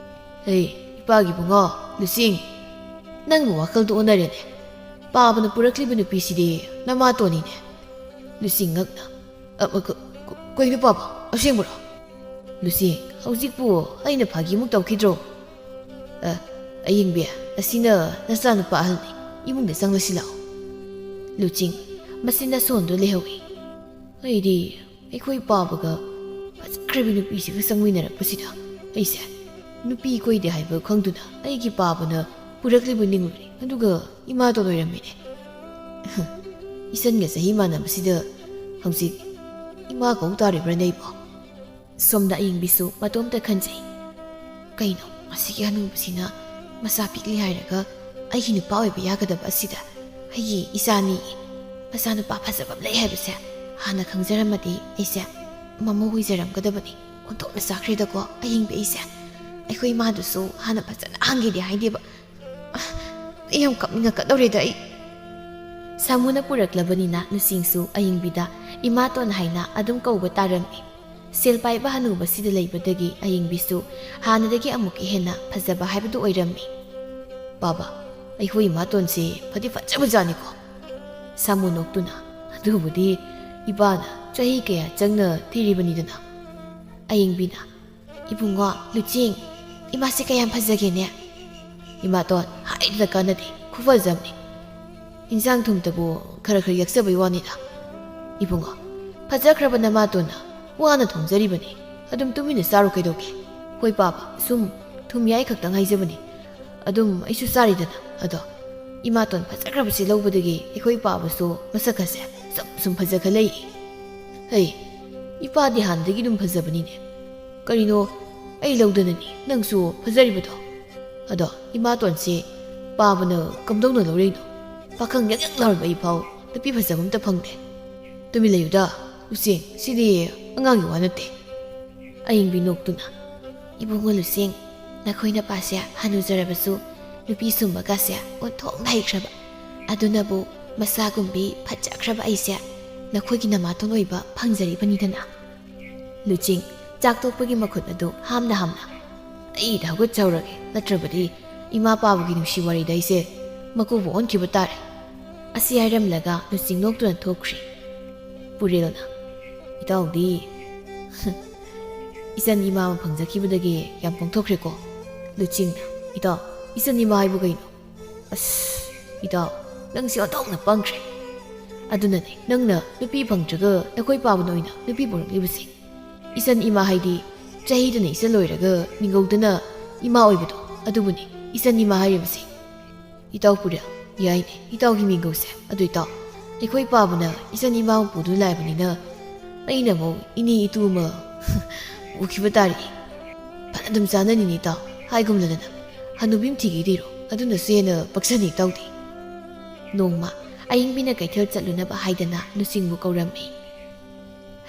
"ꯑꯦ, ꯏꯄꯥꯒꯤ ꯏꯕꯨꯡꯉꯣ, ꯂꯨꯆꯤꯡ, ꯅꯪꯕꯨ ꯋꯥꯈꯜꯗꯣ ꯑꯣꯟꯅꯔꯦꯅꯦ꯫ ꯄꯥꯕꯅ ꯄꯨꯔꯛꯂꯤꯕ ꯅꯨꯄꯤꯁꯤꯗꯤ ꯅꯃꯥꯇꯣꯟꯅꯤꯅꯦ꯫" ꯂꯨꯆꯤꯡ ꯉꯛꯅ, "ꯑ, ꯑ, ꯀ-, ꯀ-, ꯀꯩꯅꯣ ꯄꯥꯕ, ꯑꯁꯦꯡꯕꯔꯣ?" "ꯂꯨꯆꯤꯡ, ꯍꯧꯖꯤꯛꯄꯨ ꯑꯩꯅ ꯐꯥꯒꯤꯃꯨꯛ ꯇꯧꯈꯤꯗ꯭ꯔꯣ?" "ꯑ, ꯑꯌꯤꯡꯕꯤ, ꯑꯁꯤꯅ ꯅꯆꯥꯅꯨꯄꯥ ꯑꯍꯜꯅꯤ, ꯏꯃꯨꯡꯗ ꯆꯪꯂꯁꯤ ꯂꯥꯛꯑꯣ꯫" ꯂꯨꯆꯤꯡ ꯃꯆꯤꯟ ꯑꯁꯣꯟꯗꯨ ꯂꯩꯍꯧꯏ꯫ "ꯑꯩꯗꯤ ꯑꯩꯈꯣꯏ ꯄꯥꯕꯒ ꯐꯖꯈ꯭ꯔꯕꯤ ꯅꯨꯄꯤꯁꯤꯒ ꯆꯪꯃꯤꯟꯅꯔꯛꯄꯁꯤꯗ ꯑꯩꯁꯦ ꯅꯨꯄꯤ ꯀꯣꯏꯗꯦ ꯍꯥꯏꯕ ꯈꯪꯗꯨꯅ ꯑꯩꯒꯤ ꯄꯥꯕꯅ ꯄꯨꯔꯛꯂꯤꯕ ꯅꯤꯡꯂꯨꯔꯦ꯫ ꯑꯗꯨꯒ ꯏꯃꯥꯗꯣ ꯂꯣꯏꯔꯝꯃꯤꯅꯦ꯫" "ꯏꯆꯟꯒ ꯆꯍꯤ ꯃꯥꯟꯅꯕꯁꯤꯗ ꯍꯧꯖꯤꯛ ꯏꯃꯥ ꯀꯧ ꯇꯥꯔꯤꯕ꯭ꯔꯥꯅꯦ ꯑꯩꯕꯣ?" ꯁꯣꯝꯗ ꯑꯌꯤꯡꯕꯤꯁꯨ ꯃꯇꯣꯝꯇ ꯈꯟꯖꯩ꯫ ꯀꯩꯅꯣ, ꯑꯁꯤꯒꯤ ꯍꯅꯨꯕꯁꯤꯅ ꯃꯆꯥ ꯄꯤꯛꯂꯤ ꯍꯥꯏꯔꯒ ꯑꯩꯒꯤ ꯅꯨꯄꯥ ꯑꯣꯏꯕ ꯌꯥꯒꯗꯕ ꯑꯁꯤꯗ ꯑꯩꯒꯤ ꯏꯆꯥꯅꯤ, ꯃꯆꯥꯅꯨꯄꯥ ꯐꯖꯕ ꯑꯃ ꯂꯩ ꯍꯥꯏꯕꯁꯦ ꯍꯥꯟꯅ ꯈꯪꯖꯔꯝꯃꯗꯤ ꯑꯩꯁꯦ ꯃꯃꯧ ꯑꯣꯏꯖꯔꯝꯒꯗꯕꯅꯤ꯫ ꯑꯣꯟꯊꯣꯛꯅ ꯆꯥꯈ꯭ꯔꯦꯗꯀꯣ ꯑꯍꯤꯡꯕꯤ ꯑꯩꯁꯦ꯫ ꯑꯩꯈꯣꯏ ꯏꯃꯥꯗꯨꯁꯨ ꯍꯥꯟꯅ ꯐꯖꯅ ꯍꯪꯒꯦꯗꯤ ꯍꯥꯏꯗꯦꯕ꯫ ꯑꯩ ꯌꯥꯝ ꯀꯞꯅꯤꯡꯉꯛꯀꯗꯧꯔꯦꯗ ꯑꯩ꯫ ꯁꯥꯃꯨꯅ ꯄꯨꯔꯛꯂꯕꯅꯤꯅ ꯂꯨꯆꯤꯡꯁꯨ ꯑꯌꯤꯡꯕꯤꯗ ꯏꯃꯥꯇꯣꯟ ꯍꯥꯏꯅ ꯑꯗꯨꯝ ꯀꯧꯕ ꯇꯥꯔꯝꯃꯤ꯫ ꯁꯦꯜ ꯄꯥꯏꯕ ꯍꯅꯨꯕꯁꯤꯗ ꯂꯩꯕꯗꯒꯤ ꯑꯌꯤꯡꯕꯤꯁꯨ ꯍꯥꯟꯅꯗꯒꯤ ꯑꯃꯨꯛꯀ ꯍꯦꯟꯅ ꯐꯖꯕ ꯍꯥꯏꯕꯗꯨ ꯑꯣꯏꯔꯝꯃꯤ꯫ "ꯄꯥꯕ, ꯑꯩꯈꯣꯏ ꯏꯃꯥꯇꯣꯟꯁꯦ ꯐꯗꯤ ꯐꯖꯕꯖꯥꯠꯅꯤꯀꯣ?" ꯁꯥꯃꯨ ꯅꯣꯛꯇꯨꯅ, "ꯑꯗꯨꯕꯨꯗꯤ ꯏꯄꯥꯅ ꯆꯍꯤ ꯀꯌꯥ ꯆꯪꯅ ꯊꯤꯔꯤꯕꯅꯤꯗꯅ꯫" ꯑꯌꯤꯡꯕꯤꯅ, "ꯏꯕꯨꯡꯉꯣ, ꯂꯨꯆꯤꯡ, ꯏꯃꯥꯁꯦ ꯀꯌꯥꯝ ꯐꯖꯒꯦꯅꯦ?" "ꯏꯃꯥꯇꯣꯟ, ꯍꯥꯏꯗꯅ ꯀꯥꯟꯅꯗꯦ, ꯈꯨꯐꯖꯕꯅꯤ꯫ ꯏꯟꯁꯥꯡ ꯊꯨꯝꯇꯕꯨ ꯈꯔ ꯈꯔ ꯌꯥꯛꯆꯕꯩ ꯋꯥꯅꯤꯗ꯫" "ꯏꯕꯨꯡꯉꯣ, ꯐꯖꯈ꯭ꯔꯕ ꯅꯃꯥꯇꯣꯟꯅ ꯋꯥꯅ ꯊꯣꯡꯖꯔꯤꯕꯅꯤ, ꯑꯗꯨꯝ ꯇꯨꯃꯤꯟꯅ ꯆꯥꯔꯣ ꯀꯩꯗꯧꯒꯦ? ꯍꯣꯏ ꯄꯥꯕ, ꯁꯨꯝ ꯊꯨꯝ ꯌꯥꯏ ꯈꯛꯇꯪ ꯍꯥꯏꯖꯕꯅꯤ, ꯑꯗꯨꯝ ꯑꯩꯁꯨ ꯆꯥꯔꯤꯗꯅ꯫ ꯑꯗꯣ ꯏꯃꯥꯇꯣꯟ ꯐꯖꯈ꯭ꯔꯕꯁꯦ ꯂꯧꯕꯗꯒꯤ ꯑꯩꯈꯣꯏ ꯄꯥꯕꯁꯨ ꯃꯁꯛ ꯑꯁꯦ ꯁꯨꯝ ꯁꯨꯝ ꯐꯖꯈꯠꯂꯛꯏ꯫ ꯍꯩ, ꯏꯄꯥꯗꯤ ꯍꯥꯟꯅꯗꯒꯤ ꯑꯗꯨꯝ ꯐꯖꯕꯅꯤꯅꯦ꯫ ꯀꯔꯤꯅꯣ, ꯑꯩ ꯂꯧꯗꯅꯅꯤ ꯅꯪꯁꯨ ꯐꯖꯔꯤꯕꯗꯣ꯫ ꯑꯗꯣ ꯏꯃꯥꯇꯣꯟꯁꯦ ꯄꯥꯕꯅ ꯀꯝꯗꯧꯅ ꯂꯧꯔꯛꯏꯅꯣ? ꯄꯥꯈꯪ ꯌꯛ ꯌꯛ ꯂꯥꯎꯔꯕ ꯑꯩ ꯐꯥꯎ ꯅꯨꯄꯤ ꯐꯖꯕ ꯑꯝꯇ ꯐꯪꯗꯦ꯫" "ꯇꯨꯃꯤꯟ ꯂꯩꯌꯨꯗ, ꯂꯨꯆꯤꯡ, ꯁꯤꯗꯤ ꯑꯉꯥꯡꯒꯤ ꯋꯥ ꯅꯠꯇꯦ꯫" ꯑꯌꯤꯡꯕꯤ ꯅꯣꯛꯇꯨꯅ, "ꯏꯕꯨꯡꯉꯣ ꯂꯨꯆꯤꯡ, ꯅꯈꯣꯏ ꯅꯄꯥꯁꯦ ꯍꯅꯨꯖꯔꯕꯁꯨ ꯅꯨꯄꯤ ꯁꯨꯝꯕꯒꯁꯦ ꯑꯣꯟꯊꯣꯛꯅ ꯍꯩꯈ꯭ꯔꯕ꯫ ꯑꯗꯨꯅꯕꯨ ꯃꯆꯥꯒꯨꯝꯕꯤ ꯐꯖꯈ꯭ꯔꯕ ꯑꯩꯁꯦ ꯅꯈꯣꯏꯒꯤ ꯅꯃꯥꯇꯣꯟ ꯑꯣꯏꯕ ꯐꯪꯖꯔꯤꯕꯅꯤꯗꯅ꯫" ꯂꯨꯆꯤꯡ ꯆꯥꯛ ꯇꯣꯛꯄꯒꯤ ꯃꯈꯨꯠ ꯑꯗꯨ ꯍꯥꯝꯅ ꯍꯥꯝꯅ, "ꯑꯩꯗ ꯍꯧꯒꯠꯆꯍꯧꯔꯒꯦ, ꯅꯠꯇ꯭ꯔꯕꯗꯤ ꯏꯃꯥ ꯄꯥꯕꯒꯤ ꯅꯨꯡꯁꯤ ꯋꯥꯔꯤꯗ ꯑꯩꯁꯦ ꯃꯀꯨꯕꯨ ꯑꯣꯟꯈꯤꯕ ꯇꯥꯔꯦ꯫" ꯑꯁꯤ ꯍꯥꯏꯔꯝꯂꯒ ꯂꯨꯆꯤꯡ ꯅꯣꯛꯇꯨꯅ ꯊꯣꯛꯈ꯭ꯔꯤ꯫ ꯄꯨꯔꯦꯜꯅ, "ꯏꯇꯥꯎꯗꯤ ꯏꯆꯟ ꯏꯃꯥ ꯑꯃ ꯐꯪꯖꯈꯤꯕꯗꯒꯤ ꯌꯥꯝ ꯄꯣꯡꯊꯣꯛꯈ꯭ꯔꯦꯀꯣ꯫" ꯂꯨꯆꯤꯡꯅ, "ꯏꯇꯥꯎ, ꯏꯆꯟ ꯏꯃꯥ ꯍꯥꯏꯕꯨ ꯀꯩꯅꯣ? ꯑꯁ, ꯏꯇꯥꯎ, ꯅꯪꯁꯤ ꯑꯣꯟꯊꯣꯛꯅ ꯄꯪꯈ꯭ꯔꯦ꯫ ꯑꯗꯨꯅꯅꯦ ꯅꯪꯅ ꯅꯨꯄꯤ ꯐꯪꯗ꯭ꯔꯒ ꯅꯈꯣꯏ ꯄꯥꯕꯅ ꯑꯣꯏꯅ ꯅꯨꯄꯤ ꯄꯨꯔꯛꯂꯤꯕꯁꯦ꯫ ꯏꯆꯟ ꯏꯃꯥ ꯍꯥꯏꯗꯤ ꯆꯍꯤꯗꯅ ꯏꯆꯟ ꯑꯣꯏꯔꯒ ꯃꯤꯡꯒꯧꯗꯅ ꯏꯃꯥ ꯑꯣꯏꯕꯗꯣ, ꯑꯗꯨꯕꯨꯅꯤ ꯏꯆꯟ ꯏꯃꯥ ꯍꯥꯏꯔꯤꯕꯁꯦ꯫" "ꯏꯇꯥꯎ ꯄꯨꯔꯦꯜ, ꯌꯥꯏꯅꯦ, ꯏꯇꯥꯎꯒꯤ ꯃꯤꯡꯒꯧꯁꯦ꯫ ꯑꯗꯨ ꯏꯇꯥꯎ, ꯑꯩꯈꯣꯏ ꯄꯥꯕꯅ ꯏꯆꯟ ꯏꯃꯥ ꯑꯃ ꯄꯨꯗꯨꯅ ꯂꯥꯛꯑꯕꯅꯤꯅ ꯑꯩꯅ ꯑꯃꯨꯛ ꯏꯅꯦ ꯏꯇꯨ ꯑꯃ ꯄꯨꯈꯤꯕ ꯇꯥꯔꯦ꯫" ꯐꯅ ꯑꯗꯨꯝ ꯆꯥꯅꯅꯤꯅꯦ ꯏꯇꯥꯎ, ꯍꯥꯏꯒꯨꯝꯗꯅ ꯍꯅꯨꯕꯤ ꯑꯃ ꯊꯤꯈꯤꯗꯣꯏꯔꯣ? ꯑꯗꯨꯅꯁꯨ ꯍꯦꯟꯅ ꯄꯛꯆꯅꯤ ꯏꯇꯥꯎꯗꯤ꯫ ꯅꯣꯡꯃ ꯑꯌꯤꯡꯕꯤꯅ ꯀꯩꯊꯦꯜ ꯆꯠꯂꯨꯅꯕ ꯍꯥꯏꯗꯅ ꯂꯨꯆꯤꯡꯕꯨ ꯀꯧꯔꯝꯃꯤ꯫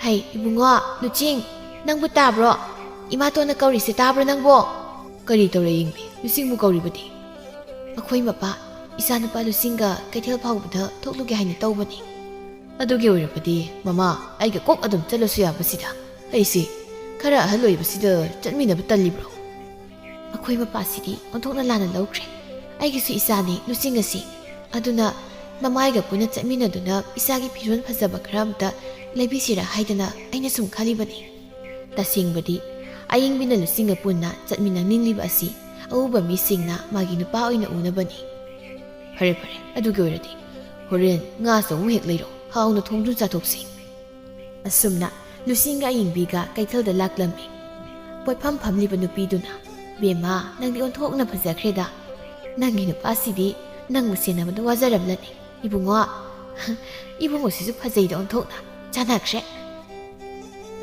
"ꯍꯩ ꯏꯕꯨꯡꯉꯣ, ꯂꯨꯆꯤꯡ, ꯅꯪꯕꯨ ꯇꯥꯕ꯭ꯔꯣ? ꯏꯃꯥꯇꯣꯟꯅ ꯀꯧꯔꯤꯁꯦ ꯇꯥꯕ꯭ꯔꯣ ꯅꯪꯕꯣ?" "ꯀꯔꯤ ꯇꯧꯔꯦ ꯑꯌꯤꯡꯕꯤ? ꯂꯨꯆꯤꯡꯕꯨ ꯀꯧꯔꯤꯕꯗꯤ?" "ꯑꯩꯈꯣꯏ ꯃꯄꯥ ꯏꯆꯥꯅꯨꯄꯥ ꯂꯨꯆꯤꯡꯒ ꯀꯩꯊꯦꯜ ꯐꯥꯎꯕꯗ ꯊꯣꯛꯂꯨꯒꯦ ꯍꯥꯏꯅ ꯇꯧꯕꯅꯤ꯫" "ꯑꯗꯨꯒꯤ ꯑꯣꯏꯔꯕꯗꯤ ꯃꯃꯥ, ꯑꯩꯒ ꯀꯣꯛ ꯑꯗꯨꯝ ꯆꯠꯂꯁꯨ ꯌꯥꯕꯁꯤꯗ꯫ ꯑꯩꯁꯤ ꯈꯔ ꯑꯍꯜ ꯑꯣꯏꯕꯁꯤꯗ ꯆꯠꯃꯤꯟꯅꯕ ꯇꯜꯂꯤꯕ꯭ꯔꯣ?" "ꯑꯩꯈꯣꯏ ꯃꯄꯥꯁꯤꯗꯤ ꯑꯣꯟꯊꯣꯛꯅ ꯂꯥꯟꯅ ꯂꯧꯈ꯭ꯔꯦ꯫ ꯑꯩꯒꯤꯁꯨ ꯏꯆꯥꯅꯤ ꯂꯨꯆꯤꯡ ꯑꯁꯤ꯫ ꯑꯗꯨꯅ ꯃꯃꯥꯏꯒ ꯄꯨꯟꯅ ꯆꯠꯃꯤꯟꯅꯗꯨꯅ ꯏꯆꯥꯒꯤ ꯐꯤꯔꯣꯜ ꯐꯖꯕ ꯈꯔ ꯑꯝꯇ ꯂꯩꯕꯤꯁꯤꯔꯥ ꯍꯥꯏꯗꯅ ꯑꯩꯅ ꯁꯨꯝ ꯈꯜꯂꯤꯕꯅꯤ꯫" ꯇꯁꯦꯡꯕꯗꯤ ꯑꯌꯤꯡꯕꯤꯅ ꯂꯨꯆꯤꯡꯒ ꯄꯨꯟꯅ ꯆꯠꯃꯤꯟꯅꯅꯤꯡꯂꯤꯕ ꯑꯁꯤ ꯑꯎꯕ ꯃꯤꯁꯤꯡꯅ ꯃꯥꯒꯤ ꯅꯨꯄꯥ ꯑꯣꯏꯅ ꯎꯅꯕꯅꯤ꯫ "ꯐꯔꯦ ꯐꯔꯦ, ꯑꯗꯨꯒꯤ ꯑꯣꯏꯔꯗꯤ ꯍꯣꯔꯦꯟ ꯉꯥ ꯑꯆꯧꯕ ꯍꯦꯛ ꯂꯩꯔꯣ, ꯍꯥꯎꯅ ꯊꯣꯡꯗꯨꯅ ꯆꯥꯊꯣꯛꯁꯤ꯫" ꯑꯁꯨꯝꯅ ꯂꯨꯆꯤꯡꯒ ꯑꯌꯤꯡꯕꯤꯒ ꯀꯩꯊꯦꯜꯗ ꯂꯥꯛꯂꯝꯃꯤ꯫ ꯄꯣꯠꯐꯝ ꯐꯝꯂꯤꯕ ꯅꯨꯄꯤꯗꯨꯅ, "ꯕꯦꯝꯃ, ꯅꯪꯗꯤ ꯑꯣꯟꯊꯣꯛꯅ ꯐꯖꯈ꯭ꯔꯦꯗ꯫ ꯅꯪꯒꯤ ꯅꯨꯄꯥꯁꯤꯗꯤ ꯅꯪꯕꯨ ꯁꯦꯟꯅꯕꯗ ꯋꯥꯖꯔꯝꯂꯅꯤ꯫ ꯏꯕꯨꯡꯉꯣ, ꯏꯕꯨꯡꯉꯣꯁꯤꯁꯨ ꯐꯖꯩꯗ ꯑꯣꯟꯊꯣꯛꯅ꯫ ꯆꯥꯟꯅꯈ꯭ꯔꯦ꯫"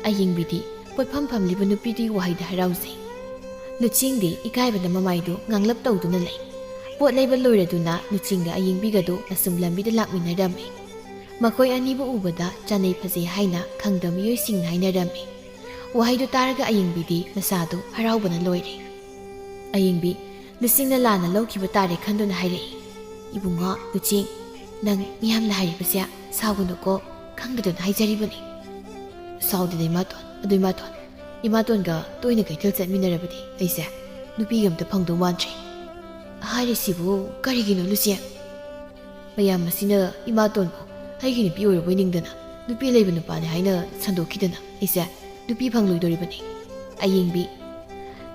ꯑꯌꯤꯡꯕꯤꯗꯤ ꯄꯣꯠꯐꯝ ꯐꯝꯂꯤꯕ ꯅꯨꯄꯤꯗꯨꯒꯤ ꯋꯥꯍꯩꯗ ꯍꯔꯥꯎꯖꯩ꯫ ꯂꯨꯆꯤꯡꯗꯤ ꯏꯀꯥꯏꯕꯅ ꯃꯃꯥꯏꯗꯨ ꯉꯥꯡꯂꯞ ꯇꯧꯗꯨꯅ ꯂꯩ꯫ ꯄꯣꯠ ꯂꯩꯕ ꯂꯣꯏꯔꯗꯨꯅ ꯂꯨꯆꯤꯡꯒ ꯑꯌꯤꯡꯕꯤꯒꯗꯨ ꯑꯁꯨꯝ ꯂꯝꯕꯤꯗ ꯂꯥꯛꯃꯤꯟꯅꯔꯝꯃꯤ꯫ ꯃꯈꯣꯏ ꯑꯅꯤꯕꯨ ꯎꯕꯗ ꯆꯥꯟꯅꯩ ꯐꯖꯩ ꯍꯥꯏꯅ ꯈꯪꯗꯕ ꯃꯤꯑꯣꯏꯁꯤꯡꯅ ꯍꯥꯏꯅꯔꯝꯃꯤ꯫ ꯋꯥꯍꯩꯗꯨ ꯇꯥꯔꯒ ꯑꯌꯤꯡꯕꯤꯗꯤ ꯃꯁꯥꯗꯨ ꯍꯔꯥꯎꯕꯅ ꯂꯣꯏꯔꯦ꯫ ꯑꯌꯤꯡꯕꯤ ꯂꯨꯆꯤꯡꯅ ꯂꯥꯟꯅ ꯂꯧꯈꯤꯕ ꯇꯥꯔꯦ ꯈꯟꯗꯨꯅ ꯍꯥꯏꯔꯛꯏ, "ꯏꯕꯨꯡꯉꯣ ꯂꯨꯆꯤꯡ, ꯅꯪ ꯃꯤꯌꯥꯝꯅ ꯍꯥꯏꯔꯤꯕꯁꯦ ꯁꯥꯎꯒꯅꯨꯀꯣ, ꯈꯪꯗꯗꯨꯅ ꯍꯥꯏꯖꯔꯤꯕꯅꯤ꯫" "ꯁꯥꯎꯗꯦꯗ ꯏꯃꯥꯇꯣꯟ꯫ ꯑꯗꯨ ꯏꯃꯥꯇꯣꯟ, ꯏꯃꯥꯇꯣꯟꯒ ꯇꯣꯏꯅ ꯀꯩꯊꯦꯜ ꯆꯠꯃꯤꯟꯅꯔꯕꯗꯤ ꯑꯩꯁꯦ ꯅꯨꯄꯤꯒ ꯑꯝꯇ ꯐꯪꯗꯧ ꯃꯥꯟꯗ꯭ꯔꯦ꯫" "ꯍꯥꯏꯔꯤꯁꯤꯕꯨ ꯀꯔꯤꯒꯤꯅꯣ ꯂꯨꯆꯤꯡ?" "ꯃꯌꯥꯝ ꯑꯁꯤꯅ ꯏꯃꯥꯇꯣꯟꯕꯨ ꯑꯩꯒꯤ ꯅꯨꯄꯤ ꯑꯣꯏꯔꯕꯣꯏ ꯅꯤꯡꯗꯅ ꯅꯨꯄꯤ ꯂꯩꯕ ꯅꯨꯄꯥꯅꯤ ꯍꯥꯏꯅ ꯁꯟꯗꯣꯛꯈꯤꯗꯅ ꯑꯩꯁꯦ ꯅꯨꯄꯤ ꯐꯪꯂꯣꯏꯗꯧꯔꯤꯕꯅꯤ꯫" ꯑꯌꯤꯡꯕꯤ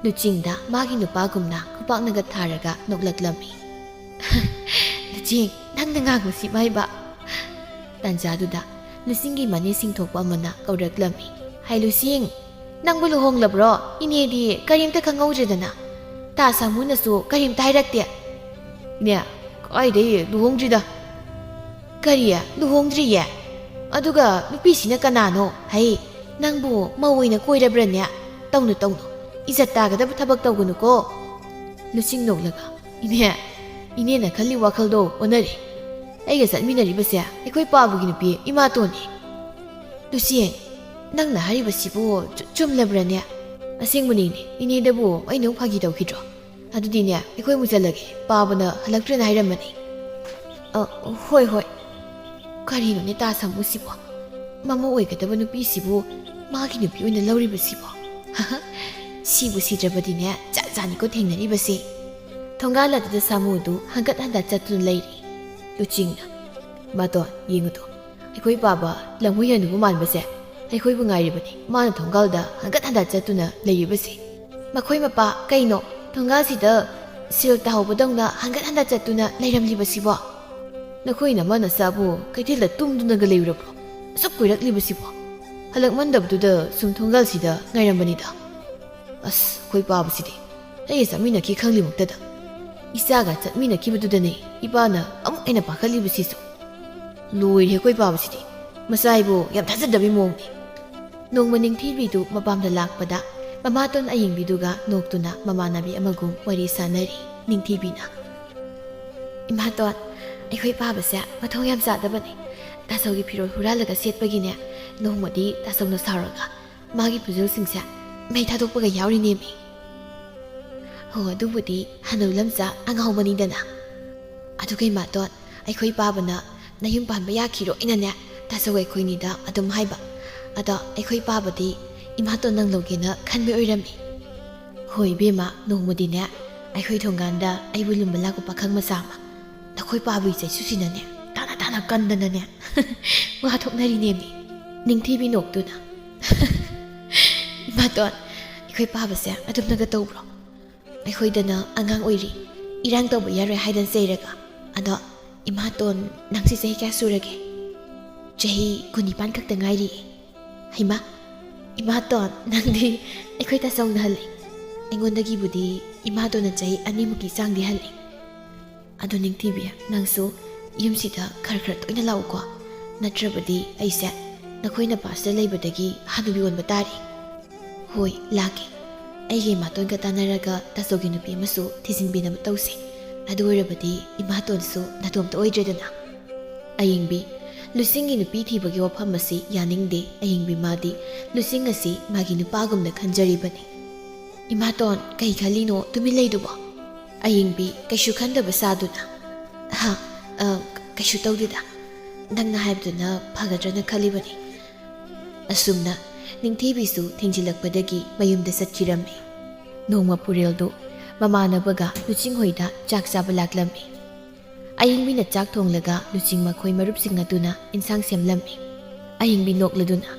ꯂꯨꯆꯤꯡꯗ ꯃꯥꯒꯤ ꯅꯨꯄꯥꯒꯨꯝꯅ ꯈꯨꯄꯥꯛꯅꯒ ꯊꯥꯔꯒ ꯅꯣꯛꯂꯛꯂꯝꯃꯤ꯫ "ꯂꯨꯆꯤꯡ, ꯅꯪꯅ ꯉꯥꯡꯕꯁꯤ ꯃꯥꯏꯕ!" ꯇꯥꯟꯖꯥꯗꯨꯗ ꯂꯨꯆꯤꯡꯒꯤ ꯃꯅꯦ ꯁꯤꯡꯊꯣꯛꯄ ꯑꯃꯅ ꯀꯧꯔꯛꯂꯝꯃꯤ꯫ "ꯍꯥꯏ ꯂꯨꯆꯤꯡ, ꯅꯪꯕꯨ ꯂꯨꯍꯣꯡꯂꯕ꯭ꯔꯣ? ꯏꯅꯦꯗꯤ ꯀꯔꯤꯝꯇ ꯈꯪꯍꯧꯗ꯭ꯔꯦꯗꯅ꯫ ꯇꯥ ꯁꯥꯃꯨꯅꯁꯨ ꯀꯔꯤꯝꯇ ꯍꯥꯏꯔꯛꯇꯦ꯫" "ꯏꯅꯦ, ꯀꯥꯏꯗꯩ ꯂꯨꯍꯣꯡꯗ꯭ꯔꯤꯗ꯫" "ꯀꯔꯤ? ꯂꯨꯍꯣꯡꯗ꯭ꯔꯤꯌꯦ? ꯑꯗꯨꯒ ꯅꯨꯄꯤꯁꯤꯅ ꯀꯅꯥꯅꯣ? ꯍꯩ, ꯅꯪꯕꯨ ꯃꯧ ꯑꯣꯏꯅ ꯀꯣꯏꯔꯕ꯭ꯔꯅꯦ? ꯇꯧꯅꯨ, ꯇꯧꯅꯨ꯫ ꯏꯖꯠ ꯇꯥꯒꯗꯕ ꯊꯕꯛ ꯇꯧꯒꯅꯨꯀꯣ꯫ ꯂꯨꯆꯤꯡ ꯅꯣꯛꯂꯒ, "ꯏꯅꯦ, ꯏꯅꯦꯅ ꯈꯜꯂꯤ ꯋꯥꯈꯜꯗꯣ ꯑꯣꯟꯅꯔꯦ꯫ ꯑꯩꯒ ꯆꯠꯃꯤꯟꯅꯔꯤꯕꯁꯦ ꯑꯩꯈꯣꯏ ꯄꯥꯕꯒꯤ ꯅꯨꯄꯤ ꯏꯃꯥꯇꯣꯟꯅꯤ꯫" "ꯂꯨꯆꯤꯡ, ꯅꯪꯅ ꯍꯥꯏꯔꯤꯕꯁꯤꯕꯨ ꯆꯨ-, ꯆꯨꯝꯂꯕ꯭ꯔꯅꯦ?" "ꯑꯁꯦꯡꯕꯅꯤꯅꯦ, ꯏꯅꯦꯗꯕꯨ ꯑꯩꯅ ꯑꯃꯨꯛ ꯐꯥꯒꯤ ꯇꯧꯈꯤꯗ꯭ꯔꯣ? ꯑꯗꯨꯗꯤꯅꯦ, ꯑꯩꯈꯣꯏ ꯑꯃꯨꯛ ꯆꯠꯂꯒꯦ, ꯄꯥꯕꯅ ꯍꯜꯂꯛꯇ꯭ꯔꯦꯅ ꯍꯥꯏꯔꯝꯕꯅꯤ꯫" "ꯑ, ꯍꯣꯏ, ꯍꯣꯏ꯫" ꯀꯔꯤꯅꯣꯅꯦ ꯇꯥ ꯁꯥꯃꯨꯁꯤꯕꯣ? ꯃꯃꯧ ꯑꯣꯏꯒꯗꯕ ꯅꯨꯄꯤꯁꯤꯕꯨ ꯃꯥꯒꯤ ꯅꯨꯄꯤ ꯑꯣꯏꯅ ꯂꯧꯔꯤꯕꯁꯤꯕꯣ? ꯁꯤꯕꯨ ꯁꯤꯗ꯭ꯔꯕꯗꯤꯅꯦ, ꯖꯥꯠ ꯖꯥꯠꯅꯤꯀꯣ ꯊꯦꯡꯅꯔꯤꯕꯁꯦ꯫ ꯊꯣꯡꯒꯥꯜ ꯑꯗꯨꯗ ꯁꯥꯃꯨꯗꯨ ꯍꯪꯒꯠ ꯍꯟꯗ ꯆꯠꯇꯨꯅ ꯂꯩꯔꯤ꯫ ꯂꯨꯆꯤꯡꯅ, "ꯏꯃꯥꯇꯣꯟ, ꯌꯦꯡꯉꯨꯗꯣ, ꯑꯩꯈꯣꯏ ꯄꯥꯕ ꯂꯝꯍꯨꯏ ꯍꯅꯨꯕ ꯃꯥꯟꯕꯁꯦ ꯑꯩꯈꯣꯏꯕꯨ ꯉꯥꯏꯔꯤꯕꯅꯤ꯫ ꯃꯥꯅ ꯊꯣꯡꯒꯥꯜꯗ ꯍꯪꯒꯠ ꯍꯟꯗ ꯆꯠꯇꯨꯅ ꯂꯩꯔꯤꯕꯁꯦ꯫ ꯃꯈꯣꯏ ꯃꯄꯥ, ꯀꯩꯅꯣ, ꯊꯣꯡꯒꯥꯜꯁꯤꯗ ꯁꯤꯜ ꯇꯥꯍꯧꯕꯗꯧꯅ ꯍꯪꯒꯠ ꯍꯟꯗ ꯆꯠꯇꯨꯅ ꯂꯩꯔꯝꯂꯤꯕꯁꯤꯕꯣ? ꯅꯈꯣꯏ ꯅꯃꯥ ꯅꯆꯥꯕꯨ ꯀꯩꯊꯦꯜꯗ ꯇꯨꯝꯗꯨꯅꯒ ꯂꯩꯔꯨꯔꯕ꯭ꯔꯣ? ꯑꯁꯨꯛ ꯀꯨꯏꯔꯛꯂꯤꯕꯁꯤꯕꯣ?" "ꯍꯜꯂꯛꯃꯟꯗꯕꯗꯨꯗ ꯁꯨꯝ ꯊꯣꯡꯒꯥꯜꯁꯤꯗ ꯉꯥꯏꯔꯝꯕꯅꯤꯗ꯫" "ꯑꯁ, ꯑꯩꯈꯣꯏ ꯄꯥꯕꯁꯤꯗꯤ ꯑꯩꯒ ꯆꯠꯃꯤꯟꯅꯈꯤ ꯈꯪꯂꯤꯃꯛꯇꯗ꯫ ꯏꯆꯥꯒ ꯆꯠꯃꯤꯟꯅꯈꯤꯕꯗꯨꯗꯅꯦ ꯏꯄꯥꯅ ꯑꯃꯨꯛ ꯍꯦꯟꯅ ꯄꯥꯈꯠꯂꯤꯕꯁꯤꯁꯨ꯫ ꯂꯣꯏꯔꯦ ꯑꯩꯈꯣꯏ ꯄꯥꯕꯁꯤꯗꯤ꯫ ꯃꯆꯥ ꯍꯥꯏꯕꯨ ꯌꯥꯝ ꯊꯥꯖꯗꯕꯒꯤ ꯃꯑꯣꯡꯅꯤ꯫" ꯅꯣꯡꯃ ꯅꯤꯡꯊꯤꯕꯤꯗꯨ ꯃꯄꯥꯝꯗ ꯂꯥꯛꯄꯗ ꯃꯃꯥꯇꯣꯟ ꯑꯌꯤꯡꯕꯤꯗꯨꯒ ꯅꯣꯛꯇꯨꯅ ꯃꯃꯥꯟꯅꯕꯤ ꯑꯃꯒꯨꯝ ꯋꯥꯔꯤ ꯁꯥꯟꯅꯔꯤ꯫ ꯅꯤꯡꯊꯤꯕꯤꯅ, "ꯏꯃꯥꯇꯣꯟ, ꯑꯩꯈꯣꯏ ꯄꯥꯕꯁꯦ ꯃꯊꯣꯡ ꯌꯥꯝ ꯆꯥꯗꯕꯅꯦ꯫ ꯇꯥꯆꯧꯒꯤ ꯐꯤꯔꯣꯜ ꯍꯨꯔꯥꯜꯂꯒ ꯁꯦꯠꯄꯒꯤꯅꯦ, ꯅꯣꯡꯃꯗꯤ ꯇꯥꯆꯧꯅ ꯁꯥꯎꯔꯒ ꯃꯥꯒꯤ ꯐꯤꯖꯣꯜꯁꯤꯡꯁꯦ ꯃꯩ ꯊꯥꯗꯣꯛꯄꯒ ꯌꯥꯎꯔꯤꯅꯦꯃꯤ꯫" "ꯍꯣ, ꯑꯗꯨꯕꯨꯗꯤ ꯍꯅꯨ ꯂꯝꯆꯥ ꯑꯉꯥꯎꯕꯅꯤꯗꯅ꯫ ꯑꯗꯨꯒ ꯏꯃꯥꯇꯣꯟ, ꯑꯩꯈꯣꯏ ꯄꯥꯕꯅ ꯅꯌꯨꯝ ꯄꯥꯟꯕ ꯌꯥꯈꯤꯔꯣꯏꯅꯅꯦ, ꯇꯥꯆꯧ ꯑꯩꯈꯣꯏꯅꯤꯗ ꯑꯗꯨꯝ ꯍꯥꯏꯕ꯫ ꯑꯗꯣ ꯑꯩꯈꯣꯏ ꯄꯥꯕꯗꯤ ꯏꯃꯥꯇꯣꯟ ꯅꯪ ꯂꯧꯒꯦꯅ ꯈꯟꯕ ꯑꯣꯏꯔꯝꯃꯤ꯫" "ꯍꯣꯏ ꯏꯕꯦꯝꯃ, ꯅꯣꯡꯃꯗꯤꯅꯦ ꯑꯩꯈꯣꯏ ꯊꯣꯡꯒꯥꯟꯗ ꯑꯩꯕꯨ ꯂꯨꯝꯕ ꯂꯥꯛꯄ ꯄꯥꯈꯪ ꯃꯆꯥ ꯑꯃ ꯅꯈꯣꯏ ꯄꯥꯕꯒꯤ ꯆꯩꯁꯨꯁꯤꯅꯅꯦ, ꯇꯥꯅ ꯇꯥꯅ ꯀꯟꯗꯅꯅꯦ ꯋꯥ ꯊꯣꯛꯅꯔꯤꯅꯦꯃꯤ꯫" ꯅꯤꯡꯊꯤꯕꯤ ꯅꯣꯛꯇꯨꯅ, "ꯏꯃꯥꯇꯣꯟ, ꯑꯩꯈꯣꯏ ꯄꯥꯕꯁꯦ ꯑꯗꯨꯝꯅꯒ ꯇꯧꯕ꯭ꯔꯣ? ꯑꯩꯈꯣꯏꯗꯅ ꯑꯉꯥꯡ ꯑꯣꯏꯔꯤ, ꯏꯔꯥꯡ ꯇꯧꯕ ꯌꯥꯔꯣꯏ ꯍꯥꯏꯗꯅ ꯆꯩꯔꯒ꯫ ꯑꯗꯣ ꯏꯃꯥꯇꯣꯟ, ꯅꯪꯁꯤ ꯆꯍꯤ ꯀꯌꯥ ꯁꯨꯔꯒꯦ?" "ꯆꯍꯤ ꯀꯨꯟꯅꯤꯄꯥꯟ ꯈꯛꯇ ꯉꯥꯏꯔꯤꯌꯦ꯫" "ꯍꯩꯃꯥ, ꯏꯃꯥꯇꯣꯟ, ꯅꯪꯗꯤ ꯑꯩꯈꯣꯏ ꯇꯥꯆꯧꯅ ꯍꯜꯂꯦ꯫ ꯑꯩꯉꯣꯟꯗꯒꯤꯕꯨꯗꯤ ꯏꯃꯥꯇꯣꯟꯅ ꯆꯍꯤ ꯑꯅꯤꯃꯨꯛꯀꯤ ꯆꯥꯡꯗꯤ ꯍꯜꯂꯦ꯫ ꯑꯗꯨ ꯅꯤꯡꯊꯤꯕꯤ, ꯅꯪꯁꯨ ꯌꯨꯝꯁꯤꯗ ꯈꯔ ꯈꯔ ꯇꯣꯏꯅ ꯂꯥꯛꯎꯀꯣ꯫ ꯅꯠꯇ꯭ꯔꯕꯗꯤ ꯑꯩꯁꯦ ꯅꯈꯣꯏ ꯅꯄꯥꯁꯤꯗ ꯂꯩꯕꯗꯒꯤ ꯍꯅꯨꯕꯤ ꯑꯣꯟꯕ ꯇꯥꯔꯦ꯫" "ꯍꯣꯏ, ꯂꯥꯛꯀꯦ꯫" ꯑꯩꯒꯤ ꯏꯃꯥꯇꯣꯟꯒ ꯇꯥꯟꯅꯔꯒ ꯇꯥꯆꯧꯒꯤ ꯅꯨꯄꯤ ꯑꯃꯁꯨ ꯊꯤꯖꯤꯟꯕꯤꯅꯕ ꯇꯧꯁꯦ꯫ ꯑꯗꯨ ꯑꯣꯏꯔꯕꯗꯤ ꯏꯃꯥꯇꯣꯟꯁꯨ ꯅꯥꯇꯣꯝꯇ ꯑꯣꯏꯗ꯭ꯔꯦꯗꯅ꯫ ꯑꯌꯤꯡꯕꯤ, ꯂꯨꯆꯤꯡꯒꯤ ꯅꯨꯄꯤ ꯊꯤꯕꯒꯤ ꯋꯥꯐꯝ ꯑꯁꯤ ꯌꯥꯅꯤꯡꯗꯦ꯫ ꯑꯌꯤꯡꯕꯤ ꯃꯥꯗꯤ ꯂꯨꯆꯤꯡ ꯑꯁꯤ ꯃꯥꯒꯤ ꯅꯨꯄꯥꯒꯨꯝꯅ ꯈꯟꯖꯔꯤꯕꯅꯤ꯫ ꯏꯃꯥꯇꯣꯟ, ꯀꯩ ꯈꯜꯂꯤꯅꯣ ꯇꯨꯃꯤꯟ ꯂꯩꯗꯨꯕꯣ? ꯑꯌꯤꯡꯕꯤ, ꯀꯩꯁꯨ ꯈꯟꯗꯕ ꯁꯥꯗꯨꯅ꯫ ꯍꯥ? ꯑ, ꯀꯩꯁꯨ ꯇꯧꯗꯦꯗ꯫ ꯅꯪꯅ ꯍꯥꯏꯕꯗꯨꯅ ꯐꯒꯗ꯭ꯔꯅ ꯈꯜꯂꯤꯕꯅꯤ꯫ ꯑꯁꯨꯝꯅ ꯅꯤꯡꯊꯤꯕꯤꯁꯨ ꯊꯦꯡꯖꯤꯜꯂꯛꯄꯗꯒꯤ ꯃꯌꯨꯝꯗ ꯆꯠꯈꯤꯔꯝꯃꯤ꯫ ꯅꯣꯡꯃ ꯄꯨꯔꯦꯜꯗꯨ ꯃꯃꯥꯟꯅꯕꯒ ꯂꯨꯆꯤꯡ ꯍꯣꯏꯗ ꯆꯥꯛ ꯆꯥꯕ ꯂꯥꯛꯂꯝꯃꯤ꯫ ꯑꯌꯤꯡꯕꯤꯅ ꯆꯥꯛ ꯊꯣꯡꯂꯒ ꯂꯨꯆꯤꯡ ꯃꯈꯣꯏ ꯃꯔꯨꯞꯁꯤꯡ ꯑꯗꯨꯅ ꯏꯟꯁꯥꯡ ꯁꯦꯝꯂꯝꯃꯤ꯫ ꯑꯌꯤꯡꯕꯤ ꯅꯣꯛꯂꯗꯨꯅ,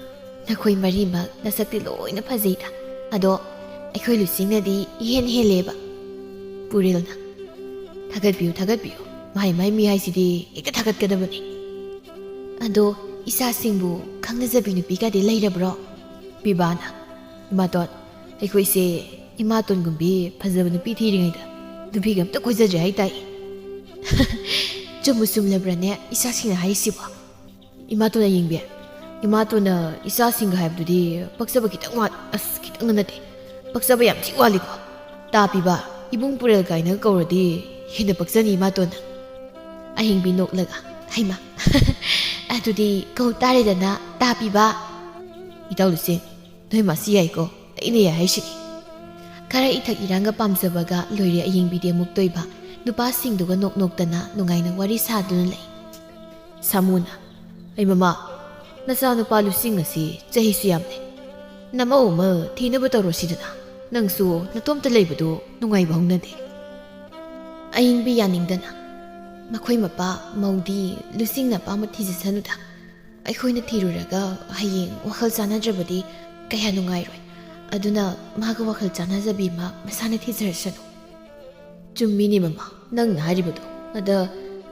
"ꯅꯈꯣꯏ ꯃꯔꯤꯃꯛ ꯅꯁꯛꯇꯤ ꯂꯣꯏꯅ ꯐꯖꯩꯗ, ꯑꯗꯣ ꯑꯩꯈꯣꯏ ꯂꯨꯆꯤꯡꯅꯗꯤ ꯏꯍꯦꯟ ꯍꯦꯜꯂꯦꯕ꯫" ꯄꯨꯔꯦꯜꯅ, "ꯊꯥꯒꯠꯄꯤꯌꯨ, ꯊꯥꯒꯠꯄꯤꯌꯨ꯫ ꯃꯍꯩ ꯃꯍꯩ ꯃꯤ ꯍꯥꯏꯁꯤꯗꯤ ꯍꯦꯛꯇ ꯊꯥꯒꯠꯀꯗꯕꯅꯤ꯫ ꯑꯗꯣ ꯏꯆꯥꯁꯤꯡꯕꯨ ꯈꯪꯅꯖꯕꯤ ꯅꯨꯄꯤꯒꯗꯤ ꯂꯩꯔꯕ꯭ꯔꯣ?" ꯄꯤꯕꯥꯅ, "ꯏꯃꯥꯇꯣꯟ, ꯑꯩꯈꯣꯏꯁꯦ ꯏꯃꯥꯇꯣꯟꯒꯨꯝꯕꯤ ꯐꯖꯕ ꯅꯨꯄꯤ ꯊꯤꯔꯤꯉꯩꯗ ꯅꯨꯄꯤꯒ ꯑꯝꯇ ꯀꯣꯏꯖꯗ꯭ꯔꯦ ꯍꯥꯏꯇꯥꯏ꯫" "ꯆꯨꯝꯕꯨ ꯆꯨꯝꯂꯕ꯭ꯔꯅꯦ ꯏꯆꯥꯁꯤꯡꯅ ꯍꯥꯏꯔꯤꯁꯤꯕꯣ?" "ꯏꯃꯥꯇꯣꯟ ꯑꯌꯤꯡꯕꯤ, ꯏꯃꯥꯇꯣꯟꯅ ꯏꯆꯥꯁꯤꯡꯒ ꯍꯥꯏꯕꯗꯨꯗꯤ ꯄꯛꯆꯕ ꯈꯤꯇꯪ ꯋꯥꯠ-, ꯑꯁ, ꯈꯤꯇꯪ ꯅꯠꯇꯦ, ꯄꯛꯆꯕ ꯌꯥꯝ ꯊꯤ ꯋꯥꯠꯂꯤꯀꯣ꯫ ꯇꯥ ꯄꯤꯕ, ꯏꯕꯨꯡ ꯄꯨꯔꯦꯜ ꯀꯥꯏꯅꯒ ꯀꯧꯔꯗꯤ ꯍꯦꯟꯅ ꯄꯛꯆꯅꯤ ꯏꯃꯥꯇꯣꯟꯅ꯫" ꯑꯍꯤꯡꯕꯤ ꯅꯣꯛꯂꯒ, "ꯍꯩꯃꯥ, ꯑꯗꯨꯗꯤ ꯀꯧ ꯇꯥꯔꯦꯗꯅ, ꯇꯥ ꯄꯤꯕ꯫" "ꯏꯇꯥꯎ ꯂꯨꯆꯤꯡ, ꯅꯣꯏ ꯃꯥꯁꯤ ꯌꯥꯏꯀꯣ, ꯑꯩꯅ ꯌꯥꯏ ꯍꯥꯏꯁꯤꯅꯤ꯫" ꯈꯔ ꯏꯊꯛ ꯏꯔꯥꯡꯒ ꯄꯥꯝꯖꯕꯒ ꯂꯣꯏꯔꯦ ꯑꯌꯤꯡꯕꯤꯗꯤ ꯑꯃꯨꯛꯇꯣꯏꯕ꯫ ꯅꯨꯄꯥꯁꯤꯡꯗꯨꯒ ꯅꯣꯛ ꯅꯣꯛꯇꯅ ꯅꯨꯡꯉꯥꯏꯅ ꯋꯥꯔꯤ ꯁꯥꯗꯨꯅ ꯂꯩ꯫ ꯁꯥꯃꯨꯅ, "ꯑꯩ ꯃꯃꯥ, ꯅꯆꯥꯅꯨꯄꯥ ꯂꯨꯆꯤꯡ ꯑꯁꯤ ꯆꯍꯤꯁꯨ ꯌꯥꯝꯂꯦ꯫ ꯅꯃꯧ ꯑꯃ ꯊꯤꯅꯕ ꯇꯧꯔꯣ ꯁꯤꯗꯅ꯫ ꯅꯪꯁꯨ ꯅꯇꯣꯝꯇ ꯂꯩꯕꯗꯨ ꯅꯨꯡꯉꯥꯏꯕ ꯍꯧꯅꯗꯦ꯫" ꯑꯌꯤꯡꯕꯤ ꯌꯥꯅꯤꯡꯗꯅ, "ꯃꯈꯣꯏ ꯃꯄꯥ ꯃꯧꯗꯤ ꯂꯨꯆꯤꯡꯅ ꯑꯄꯥꯝꯕ ꯊꯤꯖꯁꯅꯨꯗ꯫ ꯑꯩꯈꯣꯏꯅ ꯊꯤꯔꯨꯔꯒ ꯍꯌꯦꯡ ꯋꯥꯈꯜ ꯆꯥꯟꯅꯗ꯭ꯔꯕꯗꯤ ꯀꯌꯥ ꯅꯨꯡꯉꯥꯏꯔꯣꯏ꯫ ꯑꯗꯨꯅ ꯃꯥꯒ ꯋꯥꯈꯜ ꯆꯥꯟꯅꯖꯕꯤ ꯑꯃ ꯃꯁꯥꯅ ꯊꯤꯖꯔꯁꯅꯨ꯫" "ꯆꯨꯝꯃꯤꯅꯦ ꯃꯃꯥ, ꯅꯪꯅ ꯍꯥꯏꯔꯤꯕꯗꯣ꯫ ꯑꯗ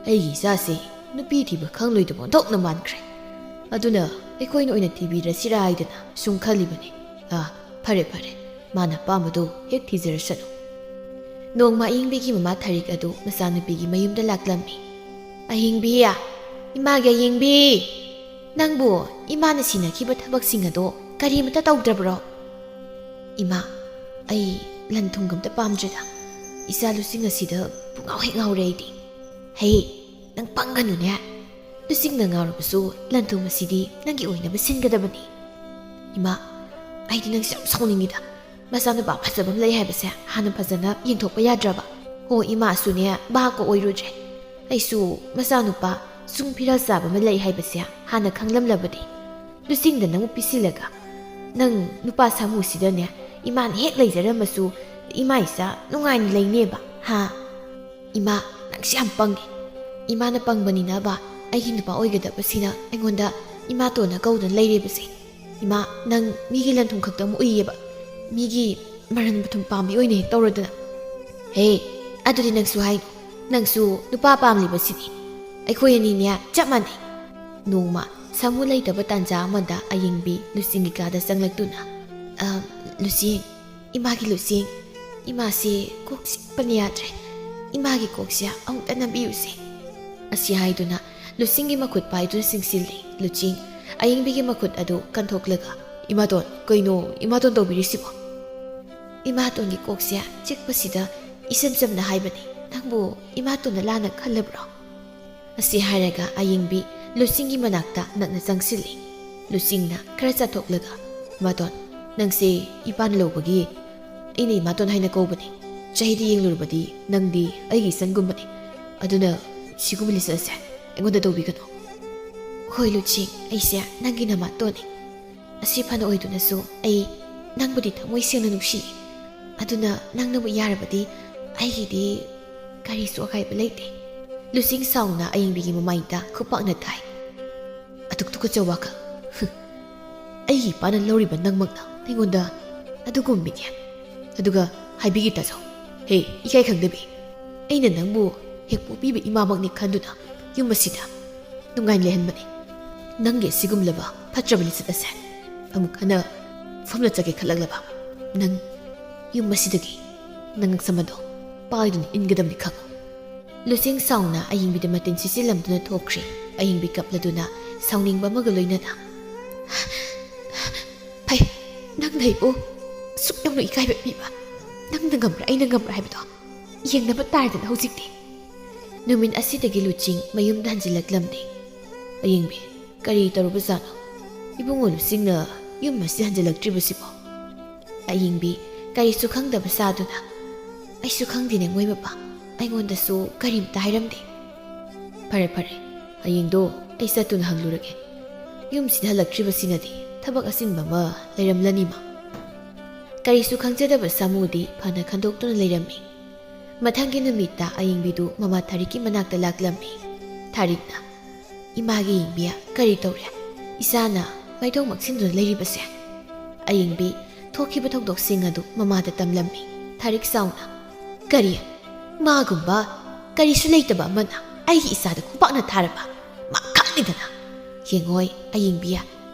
ꯑꯩꯒꯤ ꯏꯆꯥꯁꯦ ꯅꯨꯄꯤ ꯊꯤꯕ ꯈꯪꯂꯣꯏꯗꯕ ꯑꯣꯟꯊꯣꯛꯅ ꯃꯥꯟꯈ꯭ꯔꯦ꯫ ꯑꯗꯨꯅ ꯑꯩꯈꯣꯏꯅ ꯑꯣꯏꯅ ꯊꯤꯕꯤꯔꯁꯤꯔꯥ ꯍꯥꯏꯗꯅ ꯁꯨꯝ ꯈꯜꯂꯤꯕꯅꯤ꯫ ꯑꯥ, ꯐꯔꯦ ꯐꯔꯦ, ꯃꯥꯅ ꯑꯄꯥꯝꯕꯗꯣ ꯍꯦꯛ ꯊꯤꯖꯔꯁꯅꯨ꯫" ꯅꯣꯡꯃ ꯑꯌꯤꯡꯕꯤꯒꯤ ꯃꯃꯥ ꯊꯔꯤꯛ ꯑꯗꯨ ꯃꯆꯥꯅꯨꯄꯤꯒꯤ ꯃꯌꯨꯝꯗ ꯂꯥꯛꯂꯝꯃꯤ꯫ "ꯑꯌꯤꯡꯕꯤ, ꯏꯃꯥꯒꯤ ꯑꯌꯤꯡꯕꯤ, ꯅꯪꯕꯨ ꯏꯃꯥꯅ ꯁꯤꯟꯅꯈꯤꯕ ꯊꯕꯛꯁꯤꯡ ꯑꯗꯣ ꯀꯔꯤꯃꯇ ꯇꯧꯗ꯭ꯔꯕ꯭ꯔꯣ?" "ꯏꯃꯥ, ꯑꯩ ꯂꯟ ꯊꯨꯝꯒ ꯑꯝꯇ ꯄꯥꯝꯗ꯭ꯔꯦꯗ꯫ ꯏꯆꯥ ꯂꯨꯆꯤꯡ ꯑꯁꯤꯗ ꯄꯨꯡꯉꯥꯎ ꯍꯦꯛ ꯉꯥꯎꯔꯦ ꯑꯩꯗꯤ꯫ ꯍꯦ, ꯅꯪ ꯄꯪꯒꯅꯨꯅꯦ꯫ ꯂꯨꯆꯤꯡꯅ ꯉꯥꯎꯔꯕꯁꯨ ꯂꯟ ꯊꯨꯝ ꯑꯁꯤꯗꯤ ꯅꯪꯒꯤ ꯑꯣꯏꯅꯕ ꯁꯤꯟꯒꯗꯕꯅꯤ꯫ ꯏꯃꯥ, ꯑꯩꯗꯤ ꯅꯪꯁꯦ ꯌꯥꯝ ꯁꯥꯎꯅꯤꯡꯉꯤꯗ꯫ ꯃꯆꯥꯅꯨꯄꯥ ꯐꯖꯕ ꯑꯃ ꯂꯩ ꯍꯥꯏꯕꯁꯦ ꯍꯥꯟꯅ ꯐꯖꯅ ꯌꯦꯡꯊꯣꯛꯄ ꯌꯥꯗ꯭ꯔꯕ? ꯍꯣ, ꯏꯃꯥꯁꯨꯅꯦ ꯚꯥꯞꯀ ꯑꯣꯏꯔꯨꯗ꯭ꯔꯦ꯫ ꯑꯩꯁꯨ ꯃꯆꯥꯅꯨꯄꯥ ꯆꯨꯡ ꯐꯤꯔꯥꯜ ꯆꯥꯕ ꯑꯃ ꯂꯩ ꯍꯥꯏꯕꯁꯦ ꯍꯥꯟꯅ ꯈꯪꯂꯝꯂꯕꯗꯤ꯫ ꯂꯨꯆꯤꯡꯗ ꯅꯪꯕꯨ ꯄꯤꯁꯤꯜꯂꯒ ꯅꯪ ꯅꯨꯄꯥ ꯁꯥꯃꯨꯁꯤꯗꯅꯦ ꯏꯃꯥꯅ ꯍꯦꯛ ꯂꯩꯖꯔꯝꯃꯁꯨ ꯏꯃꯥ ꯏꯆꯥ ꯅꯨꯡꯉꯥꯏꯅ ꯂꯩꯅꯦꯕ, ꯍꯥ? ꯏꯃꯥ, ꯅꯪꯁꯦ ꯌꯥꯝ ꯄꯪꯉꯦ꯫ ꯏꯃꯥꯅ ꯄꯪꯕꯅꯤꯅꯕ ꯑꯩꯒꯤ ꯅꯨꯄꯥ ꯑꯣꯏꯒꯗꯕꯁꯤꯅ ꯑꯩꯉꯣꯟꯗ ꯏꯃꯥꯇꯣꯟꯅ ꯀꯧꯗꯨꯅ ꯂꯩꯔꯤꯕꯁꯦ꯫ ꯏꯃꯥ, ꯅꯪ ꯃꯤꯒꯤ ꯂꯟ ꯊꯨꯝ ꯈꯛꯇ ꯑꯃꯨꯛ ꯎꯏꯌꯦꯕ, ꯃꯤꯒꯤ ꯃꯔꯟ ꯃꯊꯨꯝ ꯄꯥꯝꯕꯤ ꯑꯣꯏꯅ ꯍꯦꯛ ꯇꯧꯔꯗꯅ꯫ ꯍꯦ, ꯑꯗꯨꯗꯤ ꯅꯪꯁꯨ ꯍꯥꯏ, ꯅꯪꯁꯨ ꯅꯨꯄꯥ ꯄꯥꯝꯂꯤꯕꯁꯤꯗꯤ꯫ ꯑꯩꯈꯣꯏ ꯑꯅꯤꯅꯦ ꯆꯞ ꯃꯥꯟꯅꯩ꯫ ꯅꯣꯡꯃ ꯁꯥꯃꯨ ꯂꯩꯇꯕ ꯇꯥꯟꯖꯥ ꯑꯃꯗ ꯑꯌꯤꯡꯕꯤ ꯂꯨꯆꯤꯡꯒꯤ ꯀꯥꯗ ꯆꯪꯂꯛꯇꯨꯅ, "ꯑ, ꯂꯨꯆꯤꯡ, ꯏꯃꯥꯒꯤ ꯂꯨꯆꯤꯡ, ꯏꯃꯥꯁꯦ ꯀꯣꯛ ꯆꯤꯛꯄꯅ ꯌꯥꯗ꯭ꯔꯦ꯫ ꯏꯃꯥꯒꯤ ꯀꯣꯛꯁꯦ ꯑꯃꯨꯛꯇ ꯅꯝꯕꯤꯌꯨꯁꯦ"꯫ ꯑꯁꯤ ꯍꯥꯏꯗꯨꯅ ꯂꯨꯆꯤꯡꯒꯤ ꯃꯈꯨꯠ ꯄꯥꯏꯗꯨꯅ ꯆꯤꯡꯁꯤꯜꯂꯤ꯫ ꯂꯨꯆꯤꯡ ꯑꯌꯤꯡꯕꯤꯒꯤ ꯃꯈꯨꯠ ꯑꯗꯨ ꯀꯟꯊꯣꯛꯂꯒ, "ꯏꯃꯥꯇꯣꯟ, ꯀꯩꯅꯣ ꯏꯃꯥꯇꯣꯟ ꯇꯧꯕꯤꯔꯤꯁꯤꯕꯣ?" "ꯏꯃꯥꯇꯣꯟꯒꯤ ꯀꯣꯛꯁꯦ ꯆꯤꯛꯄꯁꯤꯗ ꯏꯆꯝ ꯆꯝꯅ ꯍꯥꯏꯕꯅꯤ꯫ ꯅꯪꯕꯨ ꯏꯃꯥꯇꯣꯟꯅ ꯂꯥꯟꯅ ꯈꯜꯂꯕ꯭ꯔꯣ?" ꯑꯁꯤ ꯍꯥꯏꯔꯒ ꯑꯌꯤꯡꯕꯤ ꯂꯨꯆꯤꯡꯒꯤ ꯃꯅꯥꯛꯇ ꯅꯛꯅ ꯆꯪꯁꯤꯜꯂꯤ꯫ ꯂꯨꯆꯤꯡꯅ ꯈꯔ ꯆꯠꯊꯣꯛꯂꯒ, "ꯏꯃꯥꯇꯣꯟ, ꯅꯪꯁꯦ ꯏꯄꯥꯅ ꯂꯧꯕꯒꯤ ꯑꯩꯅ ꯏꯃꯥꯇꯣꯟ ꯍꯥꯏꯅ ꯀꯧꯕꯅꯤ꯫ ꯆꯍꯤꯗ ꯌꯦꯡꯂꯨꯔꯕꯗꯤ ꯅꯪꯗꯤ ꯑꯩꯒꯤ ꯏꯆꯟꯒꯨꯝꯕꯅꯤ꯫ ꯑꯗꯨꯅ ꯁꯤꯒꯨꯝꯕ ꯂꯤꯆꯠ ꯑꯁꯦ ꯑꯩꯉꯣꯟꯗ ꯇꯧꯕꯤꯒꯅꯨ"꯫ "ꯍꯣꯏ ꯂꯨꯆꯤꯡ, ꯑꯩꯁꯦ ꯅꯪꯒꯤ ꯅꯃꯥꯇꯣꯟꯅꯤ꯫ ꯑꯁꯤ ꯐꯅ ꯑꯣꯏꯗꯨꯅꯁꯨ ꯑꯩ ꯅꯪꯕꯨꯗꯤ ꯊꯃꯣꯏ ꯁꯦꯡꯅ ꯅꯨꯡꯁꯤ꯫ ꯑꯗꯨꯅ ꯅꯪꯅꯕꯨ ꯌꯥꯔꯕꯗꯤ ꯑꯩꯒꯤꯗꯤ ꯀꯔꯤꯁꯨ ꯑꯀꯥꯏꯕ ꯂꯩꯇꯦ"꯫ ꯂꯨꯆꯤꯡ ꯁꯥꯎꯅ ꯑꯌꯤꯡꯕꯤꯒꯤ ꯃꯃꯥꯏꯗ ꯈꯨꯄꯥꯛꯅ ꯊꯥꯏ꯫ "ꯑꯗꯨꯛ ꯇꯨꯀꯠꯆꯕ ꯋꯥꯈꯜ! ꯍꯨꯝ꯫ ꯑꯩꯒꯤ ꯏꯄꯥꯅ ꯂꯧꯔꯤꯕ ꯅꯪꯃꯛꯅ ꯑꯩꯉꯣꯟꯗ ꯑꯗꯨꯒꯨꯝꯕ ꯃꯤꯠꯌꯦꯡ꯫ ꯑꯗꯨꯒ ꯍꯥꯏꯕꯤꯒꯦ ꯇꯥꯖꯧ꯫ ꯍꯦ, ꯏꯀꯥꯏ ꯈꯪꯗꯕꯤ! ꯑꯩꯅ ꯅꯪꯕꯨ ꯍꯦꯛ ꯄꯣꯛꯄꯤꯕ ꯏꯃꯥꯃꯛꯅꯤ ꯈꯟꯗꯨꯅ ꯌꯨꯝ ꯑꯁꯤꯗ ꯅꯨꯡꯉꯥꯏꯅ ꯂꯩꯍꯟꯕꯅꯤ꯫ ꯅꯪꯒꯤ ꯑꯁꯤꯒꯨꯝꯂꯕ ꯐꯠꯇ꯭ꯔꯕ ꯂꯤꯆꯠ ꯑꯁꯦ ꯑꯃꯨꯛ ꯍꯟꯅ ꯐꯝꯅ ꯆꯠꯀꯦ ꯈꯜꯂꯛꯂꯕ ꯅꯪ ꯌꯨꯝ ꯑꯁꯤꯗꯒꯤ ꯅꯪ ꯉꯛꯁꯝ ꯑꯗꯣ ꯄꯥꯏꯗꯨꯅ ꯏꯟꯒꯗꯕꯅꯤ ꯈꯪꯉꯨ"꯫ ꯂꯨꯆꯤꯡ ꯁꯥꯎꯅ ꯑꯌꯤꯡꯕꯤꯗ ꯃꯇꯤꯟ ꯁꯤꯠꯆꯤꯜꯂꯝꯗꯨꯅ ꯊꯣꯛꯈ꯭ꯔꯦ꯫ ꯑꯌꯤꯡꯕꯤ ꯀꯞꯂꯗꯨꯅ ꯁꯥꯎꯅꯤꯡꯕ ꯑꯃꯒ ꯂꯣꯏꯅꯅ, "ꯐꯩ, ꯅꯪꯅ ꯑꯩꯕꯨ ꯑꯁꯨꯛ ꯌꯧꯅ ꯏꯀꯥꯏꯕ ꯄꯤꯕ, ꯅꯪꯅ ꯉꯝꯕ꯭ꯔꯥ ꯑꯩꯅ ꯉꯝꯕ꯭ꯔꯥ ꯍꯥꯏꯕꯗꯣ ꯌꯦꯡꯅꯕ ꯇꯥꯔꯦꯗꯅ ꯍꯧꯖꯤꯛꯇꯤ꯫ ꯅꯨꯃꯤꯠ ꯑꯁꯤꯗꯒꯤ ꯂꯨꯆꯤꯡ ꯃꯌꯨꯝꯗ ꯍꯟꯖꯤꯜꯂꯛꯂꯝꯗꯦ꯫ "ꯑꯌꯤꯡꯕꯤ, ꯀꯔꯤ ꯇꯧꯔꯨꯕꯖꯥꯠꯅꯣ? ꯏꯕꯨꯡꯉꯣ ꯂꯨꯆꯤꯡꯅ ꯌꯨꯝ ꯑꯁꯤ ꯍꯟꯖꯤꯜꯂꯛꯇ꯭ꯔꯤꯕꯁꯤꯕꯣ?" ꯑꯌꯤꯡꯕꯤ ꯀꯔꯤꯁꯨ ꯈꯪꯗꯕ ꯁꯥꯗꯨꯅ, "ꯑꯩꯁꯨ ꯈꯪꯗꯦꯅꯦ ꯃꯣꯏ ꯃꯄꯥ, ꯑꯩꯉꯣꯟꯗꯁꯨ ꯀꯔꯤꯝꯇ ꯍꯥꯏꯔꯝꯗꯦ꯫" "ꯐꯔꯦ ꯐꯔꯦ, ꯍꯌꯦꯡꯗꯣ ꯑꯩ ꯆꯠꯇꯨꯅ ꯍꯪꯂꯨꯔꯒꯦ꯫ ꯌꯨꯝꯁꯤꯗ ꯍꯜꯂꯛꯇ꯭ꯔꯤꯕꯁꯤꯅꯗꯤ ꯊꯕꯛ ꯑꯁꯤꯟꯕ ꯑꯃ ꯂꯩꯔꯝꯂꯅꯤꯃ꯫" ꯀꯔꯤꯁꯨ ꯈꯪꯖꯗꯕ ꯁꯥꯃꯨꯗꯤ ꯐꯅ ꯈꯟꯗꯣꯛꯇꯨꯅ ꯂꯩꯔꯝꯃꯤ꯫ ꯃꯊꯪꯒꯤ ꯅꯨꯃꯤꯠꯇ ꯑꯌꯤꯡꯕꯤꯗꯨ ꯃꯃꯥ ꯊꯥꯔꯤꯛꯀꯤ ꯃꯅꯥꯛꯇ ꯂꯥꯛꯂꯝꯃꯤ꯫ ꯊꯥꯔꯤꯛꯅ, "ꯏꯃꯥꯒꯤ ꯑꯌꯤꯡꯕꯤꯌꯥ, ꯀꯔꯤ ꯇꯧꯔꯦ? ꯏꯆꯥꯅ ꯃꯥꯏꯗꯣꯡ ꯃꯛꯁꯤꯟꯗꯨꯅ ꯂꯩꯔꯤꯕꯁꯦ?" ꯑꯌꯤꯡꯕꯤ ꯊꯣꯛꯈꯤꯕ ꯊꯧꯗꯣꯛꯁꯤꯡ ꯑꯗꯨ ꯃꯃꯥꯗ ꯇꯝꯂꯝꯃꯤ꯫ ꯊꯥꯔꯤꯛ ꯁꯥꯎꯅ, "ꯀꯔꯤ? ꯃꯥꯒꯨꯝꯕ ꯀꯔꯤꯁꯨ ꯂꯩꯇꯕ ꯑꯃꯅ ꯑꯩꯒꯤ ꯏꯆꯥꯗ ꯈꯨꯄꯥꯛꯅ ꯊꯥꯔꯕ? ꯃꯥ ꯈꯪꯂꯤꯗꯅ꯫ ꯌꯦꯡꯉꯣꯏ ꯑꯌꯤꯡꯕꯤꯌꯥ,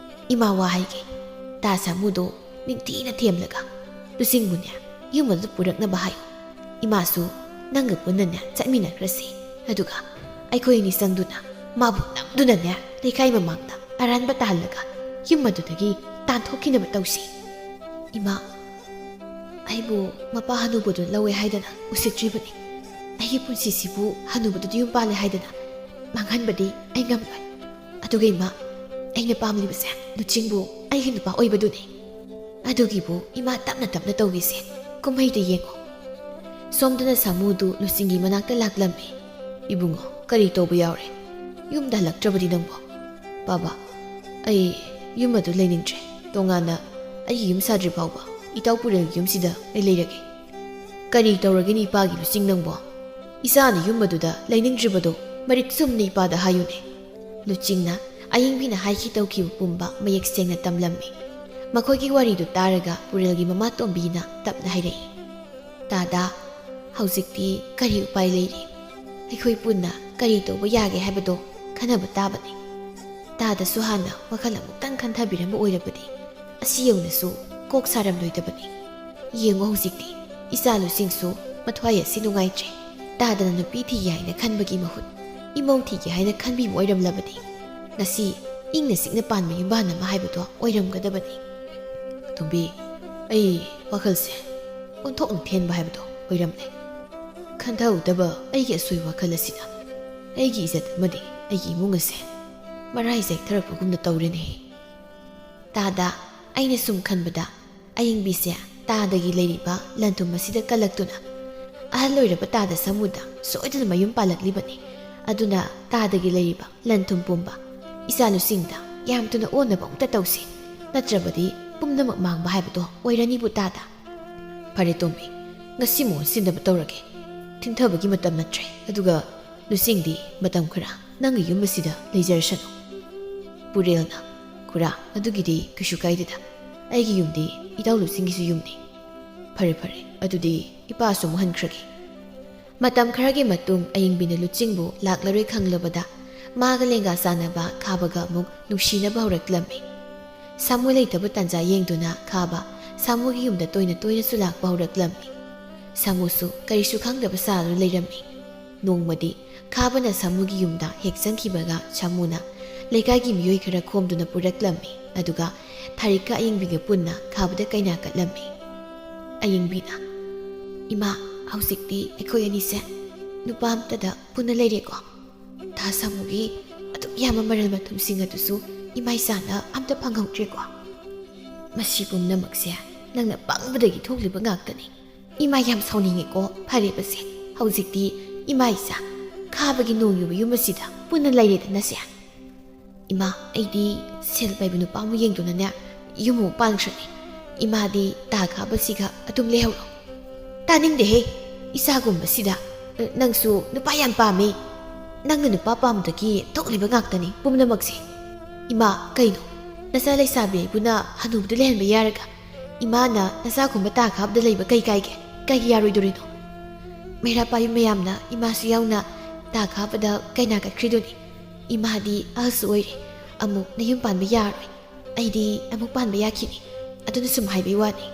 ꯏꯃꯥ ꯋꯥ ꯍꯥꯏꯒꯦ꯫" ꯇꯥ ꯁꯥꯃꯨꯗꯣ ꯅꯤꯡꯊꯤꯅ ꯊꯦꯝꯂꯒ, "ꯂꯨꯆꯤꯡꯕꯨꯅꯦ ꯌꯨꯝ ꯑꯗꯨ ꯄꯨꯔꯛꯅꯕ ꯍꯥꯏꯌꯨ꯫ ꯏꯃꯥꯁꯨ ꯅꯪꯒ ꯄꯨꯟꯅꯅꯦ ꯆꯠꯃꯤꯟꯅꯈ꯭ꯔꯁꯤ꯫ ꯑꯗꯨꯒ ꯑꯩꯈꯣꯏ ꯑꯅꯤ ꯆꯪꯗꯨꯅ ꯃꯥꯕꯨ ꯅꯝꯗꯨꯅꯅꯦ ꯂꯩꯀꯥꯏ ꯃꯃꯥꯡꯗ ꯑꯔꯥꯟꯕ ꯇꯥꯍꯜꯂꯒ ꯌꯨꯝ ꯑꯗꯨꯗꯒꯤ ꯇꯥꯟꯊꯣꯛꯈꯤꯅꯕ ꯇꯧꯁꯤ꯫" "ꯏꯃꯥ, ꯑꯩꯕꯨ ꯃꯄꯥ ꯍꯅꯨꯕꯗꯨ ꯂꯧꯋꯦ ꯍꯥꯏꯗꯅ ꯎꯁꯤꯠꯇ꯭ꯔꯤꯕꯅꯤ꯫ ꯑꯩꯒꯤ ꯄꯨꯟꯁꯤꯁꯤꯕꯨ ꯍꯅꯨꯕꯗꯨꯗ ꯌꯨꯝ ꯄꯥꯜꯂꯦ ꯍꯥꯏꯗꯅ ꯃꯥꯡꯍꯟꯕꯗꯤ ꯑꯩ ꯉꯝꯂꯣꯏ꯫ ꯑꯗꯨꯒ ꯏꯃꯥ, ꯑꯩꯅ ꯄꯥꯝꯂꯤꯕꯁꯦ ꯂꯨꯆꯤꯡꯕꯨ ꯑꯩꯒꯤ ꯅꯨꯄꯥ ꯑꯣꯏꯕꯗꯨꯅꯤ꯫ ꯑꯗꯨꯒꯤꯕꯨ ꯏꯃꯥ ꯇꯞꯅ ꯇꯞꯅ ꯇꯧꯒꯦꯁꯦ꯫ ꯀꯨꯝꯍꯩꯗꯨ ꯌꯦꯡꯉꯣ꯫" ꯁꯣꯝꯗꯅ ꯁꯥꯃꯨꯗꯨ ꯂꯨꯆꯤꯡꯒꯤ ꯃꯅꯥꯛꯇ ꯂꯥꯛꯂꯝꯃꯤ꯫ "ꯏꯕꯨꯡꯉꯣ, ꯀꯔꯤ ꯇꯧꯕ ꯌꯥꯎꯔꯦ? ꯌꯨꯝꯗ ꯍꯜꯂꯛꯇ꯭ꯔꯕꯗꯤ ꯅꯪꯕꯣ?" "ꯕꯥꯕꯥ, ꯑꯩ ꯌꯨꯝ ꯑꯗꯨ ꯂꯩꯅꯤꯡꯗ꯭ꯔꯦ꯫ ꯇꯣꯉꯥꯟꯅ ꯑꯩꯒꯤ ꯌꯨꯝ ꯁꯥꯗ꯭ꯔꯤ ꯐꯥꯎꯕ ꯏꯇꯥꯎ ꯄꯨꯔꯦꯜꯒꯤ ꯌꯨꯝꯁꯤꯗ ꯑꯩ ꯂꯩꯔꯒꯦ꯫" "ꯀꯔꯤ ꯇꯧꯔꯒꯦꯅꯦ ꯏꯄꯥꯒꯤ ꯂꯨꯆꯤꯡ ꯅꯪꯕꯣ? ꯏꯆꯥꯅ ꯌꯨꯝ ꯑꯗꯨꯗ ꯂꯩꯅꯤꯡꯗ꯭ꯔꯤꯕꯗꯣ ꯃꯔꯤꯛ ꯆꯨꯝꯅ ꯏꯄꯥꯗ ꯍꯥꯏꯌꯨꯅꯦ꯫" ꯂꯨꯆꯤꯡꯅ ꯑꯌꯤꯡꯕꯤꯅ ꯍꯥꯏꯈꯤ ꯇꯧꯈꯤꯕ ꯄꯨꯝꯕ ꯃꯌꯦꯛ ꯁꯦꯡꯅ ꯇꯝꯂꯝꯃꯤ꯫ ꯃꯈꯣꯏꯒꯤ ꯋꯥꯔꯤꯗꯨ ꯇꯥꯔꯒ ꯄꯨꯔꯦꯜꯒꯤ ꯃꯃꯥ ꯇꯣꯝꯕꯤꯅ ꯇꯞꯅ ꯍꯥꯏꯔꯛꯏ, "ꯇꯥꯗꯥ, ꯍꯧꯖꯤꯛꯇꯤ ꯀꯔꯤ ꯎꯄꯥꯏ ꯂꯩꯔꯤ? ꯑꯩꯈꯣꯏ ꯄꯨꯟꯅ ꯀꯔꯤ ꯇꯧꯕ ꯌꯥꯒꯦ ꯍꯥꯏꯕꯗꯣ ꯈꯟꯅꯕ ꯇꯥꯕꯅꯤ꯫" ꯇꯥꯗꯁꯨ ꯍꯥꯟꯅ ꯋꯥꯈꯜ ꯑꯃꯨꯛꯇꯪ ꯈꯟꯊꯕꯤꯔꯝꯕ ꯑꯣꯏꯔꯕꯗꯤ ꯑꯁꯤ ꯌꯧꯅꯁꯨ ꯀꯣꯛ ꯁꯥꯔꯝꯂꯣꯏꯗꯕꯅꯤ꯫ ꯌꯦꯡꯉꯣ ꯍꯧꯖꯤꯛꯇꯤ ꯏꯆꯥ ꯂꯨꯆꯤꯡꯁꯨ ꯃꯊ꯭ꯋꯥꯏ ꯑꯁꯤ ꯅꯨꯡꯉꯥꯏꯇ꯭ꯔꯦ꯫ ꯇꯥꯗꯅ ꯅꯨꯄꯤ ꯊꯤꯒꯦ ꯍꯥꯏꯅ ꯈꯟꯕꯒꯤ ꯃꯍꯨꯠ ꯏꯃꯧ ꯊꯤꯒꯦ ꯍꯥꯏꯅ ꯈꯟꯕꯤꯕ ꯑꯣꯏꯔꯝꯂꯕꯗꯤ ꯉꯁꯤ ꯏꯪꯅ ꯆꯤꯛꯅ ꯄꯥꯟꯕ ꯌꯨꯝꯕꯥꯟ ꯑꯃ ꯍꯥꯏꯕꯗꯣ ꯑꯣꯏꯔꯝꯒꯗꯕꯅꯤ꯫ ꯇꯣꯝꯕꯤ, ꯑꯩ ꯋꯥꯈꯜꯁꯦ ꯑꯣꯟꯊꯣꯛꯅ ꯊꯦꯟꯕ ꯍꯥꯏꯕꯗꯣ ꯑꯣꯏꯔꯝꯂꯦ꯫ ꯈꯟꯊꯍꯧꯗꯕ ꯑꯩꯒꯤ ꯑꯁꯣꯏ ꯋꯥꯈꯜ ꯑꯁꯤꯅ ꯑꯩꯒꯤ ꯏꯖꯠ ꯑꯃꯗꯤ ꯑꯩꯒꯤ ꯏꯃꯨꯡ ꯑꯁꯦ ꯃꯔꯥꯏ ꯆꯦꯛꯊꯔꯛꯄꯒꯨꯝꯅ ꯇꯧꯔꯦꯅꯦ꯫ ꯇꯥꯗ, ꯑꯩꯅ ꯁꯨꯝ ꯈꯟꯕꯗ ꯑꯌꯤꯡꯕꯤꯁꯦ ꯇꯥꯗꯒꯤ ꯂꯩꯔꯤꯕ ꯂꯟ ꯊꯨꯝ ꯑꯁꯤꯗ ꯀꯜꯂꯛꯇꯨꯅ ꯑꯍꯜ ꯑꯣꯏꯔꯕ ꯇꯥꯗ ꯁꯥꯃꯨꯗ ꯁꯣꯏꯗꯅ ꯃꯌꯨꯝ ꯄꯥꯜꯂꯛꯂꯤꯕꯅꯤ꯫ ꯑꯗꯨꯅ ꯇꯥꯗꯒꯤ ꯂꯩꯔꯤꯕ ꯂꯟ ꯊꯨꯝ ꯄꯨꯝꯕ ꯏꯆꯥꯅꯨꯁꯤꯡꯗ ꯌꯥꯝ ꯊꯨꯅ ꯑꯣꯟꯅꯕ ꯑꯃꯨꯛꯇ ꯇꯧꯁꯤ, ꯅꯠꯇ꯭ꯔꯕꯗꯤ ꯄꯨꯝꯅꯃꯛ ꯃꯥꯡꯕ ꯍꯥꯏꯕꯗꯣ ꯑꯣꯏꯔꯅꯤꯕꯨ ꯇꯥꯗ꯫ ꯐꯔꯦ ꯇꯣꯝꯕꯤ, ꯉꯁꯤ ꯃꯍꯨꯠ ꯁꯤꯟꯅꯕ ꯇꯧꯔꯒꯦ꯫ ꯊꯤꯡꯊꯕꯒꯤ ꯃꯇꯝ ꯅꯠꯇ꯭ꯔꯦ꯫ ꯑꯗꯨꯒ ꯂꯨꯆꯤꯡꯗꯤ ꯃꯇꯝ ꯈꯔ ꯅꯪꯒꯤ ꯌꯨꯝ ꯑꯁꯤꯗ ꯂꯩꯖꯔꯁꯅꯨ꯫ ꯄꯨꯔꯦꯜꯅ, ꯈꯨꯔꯥ, ꯑꯗꯨꯒꯤꯗꯤ ꯀꯩꯁꯨ ꯀꯥꯏꯗꯦꯗ꯫ ꯑꯩꯒꯤ ꯌꯨꯝꯗꯤ ꯏꯇꯥꯎ ꯂꯨꯆꯤꯡꯒꯤꯁꯨ ꯌꯨꯝꯅꯤ꯫ ꯐꯔꯦ ꯐꯔꯦ, ꯑꯗꯨꯗꯤ ꯏꯄꯥꯁꯨ ꯑꯃꯨꯛ ꯍꯟꯈ꯭ꯔꯒꯦ꯫ ꯃꯇꯝ ꯈꯔꯒꯤ ꯃꯇꯨꯡ ꯑꯌꯤꯡꯕꯤꯅ ꯂꯨꯆꯤꯡꯕꯨ ꯂꯥꯛꯂꯔꯣꯏ ꯈꯪꯂꯕꯗ ꯃꯥꯒ ꯂꯦꯡꯒꯥ ꯆꯥꯟꯅꯕ ꯈꯥꯕꯒ ꯑꯃꯨꯛ ꯅꯨꯡꯁꯤꯅꯕ ꯍꯧꯔꯛꯂꯝꯃꯤ꯫ ꯁꯥꯃꯨ ꯂꯩꯇꯕ ꯇꯥꯟꯖꯥ ꯌꯦꯡꯗꯨꯅ ꯈꯥꯕ ꯁꯥꯃꯨꯒꯤ ꯌꯨꯝꯗ ꯇꯣꯏꯅ ꯇꯣꯏꯅꯁꯨ ꯂꯥꯛꯄ ꯍꯧꯔꯛꯂꯝꯃꯤ꯫ ꯁꯥꯃꯨꯁꯨ ꯀꯔꯤꯁꯨ ꯈꯪꯗꯕ ꯁꯥꯗꯨꯅ ꯂꯩꯔꯝꯃꯤ꯫ ꯅꯣꯡꯃꯗꯤ ꯈꯥꯕꯅ ꯁꯥꯃꯨꯒꯤ ꯌꯨꯝꯗ ꯍꯦꯛ ꯆꯪꯈꯤꯕꯒ ꯁꯥꯃꯨꯅ ꯂꯩꯀꯥꯏꯒꯤ ꯃꯤꯑꯣꯏ ꯈꯔ ꯈꯣꯝꯗꯨꯅ ꯄꯨꯔꯛꯂꯝꯃꯤ꯫ ꯑꯗꯨꯒ ꯊꯥꯔꯤꯛꯀ ꯑꯌꯤꯡꯕꯤꯒ ꯄꯨꯟꯅ ꯈꯥꯕꯗ ꯀꯩꯅꯥ ꯀꯠꯂꯝꯃꯤ꯫ ꯑꯌꯤꯡꯕꯤꯅ, "ꯏꯃꯥ, ꯍꯧꯖꯤꯛꯇꯤ ꯑꯩꯈꯣꯏ ꯑꯅꯤꯁꯦ ꯅꯨꯄꯥ ꯑꯝꯇꯗ ꯄꯨꯟꯅ ꯂꯩꯔꯦꯀꯣ꯫ ꯊꯥ ꯁꯥꯃꯨꯒꯤ ꯑꯗꯨꯛ ꯌꯥꯝꯕ ꯃꯔꯜ ꯃꯊꯨꯝꯁꯤꯡ ꯑꯗꯨꯁꯨ ꯏꯃꯥ ꯏꯆꯥꯅ ꯑꯝꯇ ꯐꯪꯍꯧꯗ꯭ꯔꯦꯀꯣ꯫ ꯃꯁꯤ ꯄꯨꯝꯅꯃꯛꯁꯦ ꯅꯪꯅ ꯄꯪꯕꯗꯒꯤ ꯊꯣꯛꯂꯤꯕ ꯉꯥꯛꯇꯅꯤ꯫ ꯏꯃꯥ ꯌꯥꯝ ꯁꯥꯎꯅꯤꯡꯉꯦꯀꯣ꯫ ꯐꯔꯦꯕꯁꯦ, ꯍꯧꯖꯤꯛꯇꯤ ꯏꯃꯥ ꯏꯆꯥ ꯈꯥꯕꯒꯤ ꯅꯣꯡ ꯌꯨꯕ ꯌꯨꯝ ꯑꯁꯤꯗ ꯄꯨꯟꯅ ꯂꯩꯔꯦꯗꯅꯁꯦ꯫ ꯏꯃꯥ, ꯑꯩꯗꯤ ꯁꯦꯜ ꯄꯥꯏꯕ ꯅꯨꯄꯥ ꯑꯃ ꯌꯦꯡꯗꯨꯅꯅꯦ ꯌꯨꯝ ꯑꯃꯨꯛ ꯄꯥꯟꯈ꯭ꯔꯅꯤ꯫ ꯏꯃꯥꯗꯤ ꯇꯥ ꯈꯥꯕꯁꯤꯒ ꯑꯗꯨꯝ ꯂꯩꯍꯧꯔꯣ꯫" "ꯇꯥꯅꯤꯡꯗꯦꯍꯦ, ꯏꯆꯥꯒꯨꯝꯕꯁꯤꯗ ꯅꯪꯁꯨ ꯅꯨꯄꯥ ꯌꯥꯝ ꯄꯥꯝꯃꯤ꯫ ꯅꯪꯅ ꯅꯨꯄꯥ ꯄꯥꯝꯕꯗꯒꯤ ꯊꯣꯛꯂꯤꯕ ꯉꯥꯛꯇꯅꯤ ꯄꯨꯝꯅꯃꯛꯁꯦ꯫ ꯏꯃꯥ, ꯀꯩꯅꯣ? ꯅꯆꯥ ꯂꯩꯁꯥꯕꯤ ꯑꯩꯕꯨꯅ ꯍꯅꯨꯕꯗ ꯂꯩꯍꯟꯕ ꯌꯥꯔꯒ ꯏꯃꯥꯅ ꯅꯆꯥꯒꯨꯝꯕ ꯇꯥ ꯈꯥꯕꯗ ꯂꯩꯕ ꯀꯩ ꯀꯥꯏꯒꯦ? ꯀꯩꯒꯤ ꯌꯥꯔꯣꯏꯗꯣꯔꯤꯅꯣ? ꯃꯩꯔꯥ ꯄꯥꯏꯕꯤ ꯃꯌꯥꯝꯅ ꯏꯃꯥꯁꯨ ꯌꯥꯎꯅ ꯇꯥ ꯈꯥꯕꯗ ꯀꯩꯅꯥ ꯀꯠꯈ꯭ꯔꯤꯗꯨꯅꯤ꯫ ꯏꯃꯥꯗꯤ ꯑꯍꯜꯁꯨ ꯑꯣꯏꯔꯦ, ꯑꯃꯨꯛ ꯅꯌꯨꯝ ꯄꯥꯟꯕ ꯌꯥꯔꯣꯏ꯫ ꯑꯩꯗꯤ ꯑꯃꯨꯛ ꯄꯥꯟꯕ ꯌꯥꯈꯤꯅꯤ꯫ ꯑꯗꯨꯅ ꯁꯨꯝ ꯍꯥꯏꯕꯩ ꯋꯥꯅꯤ꯫"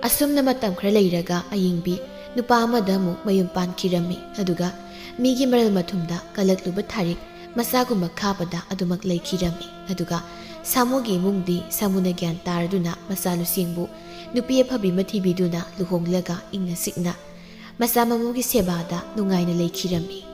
ꯑꯁꯨꯝꯅ ꯃꯇꯝ ꯈꯔ ꯂꯩꯔꯒ ꯑꯌꯤꯡꯕꯤ ꯅꯨꯄꯥ ꯑꯃꯗ ꯑꯃꯨꯛ ꯃꯌꯨꯝ ꯄꯥꯟꯈꯤꯔꯝꯃꯤ꯫ ꯑꯗꯨꯒ ꯃꯤꯒꯤ ꯃꯔꯜ ꯃꯊꯨꯝꯗ ꯀꯜꯂꯛꯂꯨꯕ ꯊꯥꯔꯤꯛ ꯃꯆꯥꯒꯨꯝꯕ ꯈꯥꯕꯗ ꯑꯗꯨꯃꯛ ꯂꯩꯈꯤꯔꯝꯃꯤ꯫ ꯑꯗꯨꯒ ꯁꯥꯃꯨꯒꯤ ꯏꯃꯨꯡꯗꯤ ꯁꯥꯃꯨꯅ ꯒ꯭ꯌꯥꯟ ꯇꯥꯔꯗꯨꯅ ꯃꯆꯥ ꯂꯨꯁꯦꯡꯕꯨ ꯅꯨꯄꯤ ꯑꯐꯕꯤ ꯑꯃ ꯊꯤꯕꯤꯗꯨꯅ ꯂꯨꯍꯣꯡꯂꯒ ꯏꯪꯅ ꯆꯤꯛꯅ ꯃꯆꯥ ꯃꯃꯧꯒꯤ ꯁꯦꯕꯥꯗ ꯅꯨꯡꯉꯥꯏꯅ ꯂꯩꯈꯤꯔꯝꯃꯤ꯫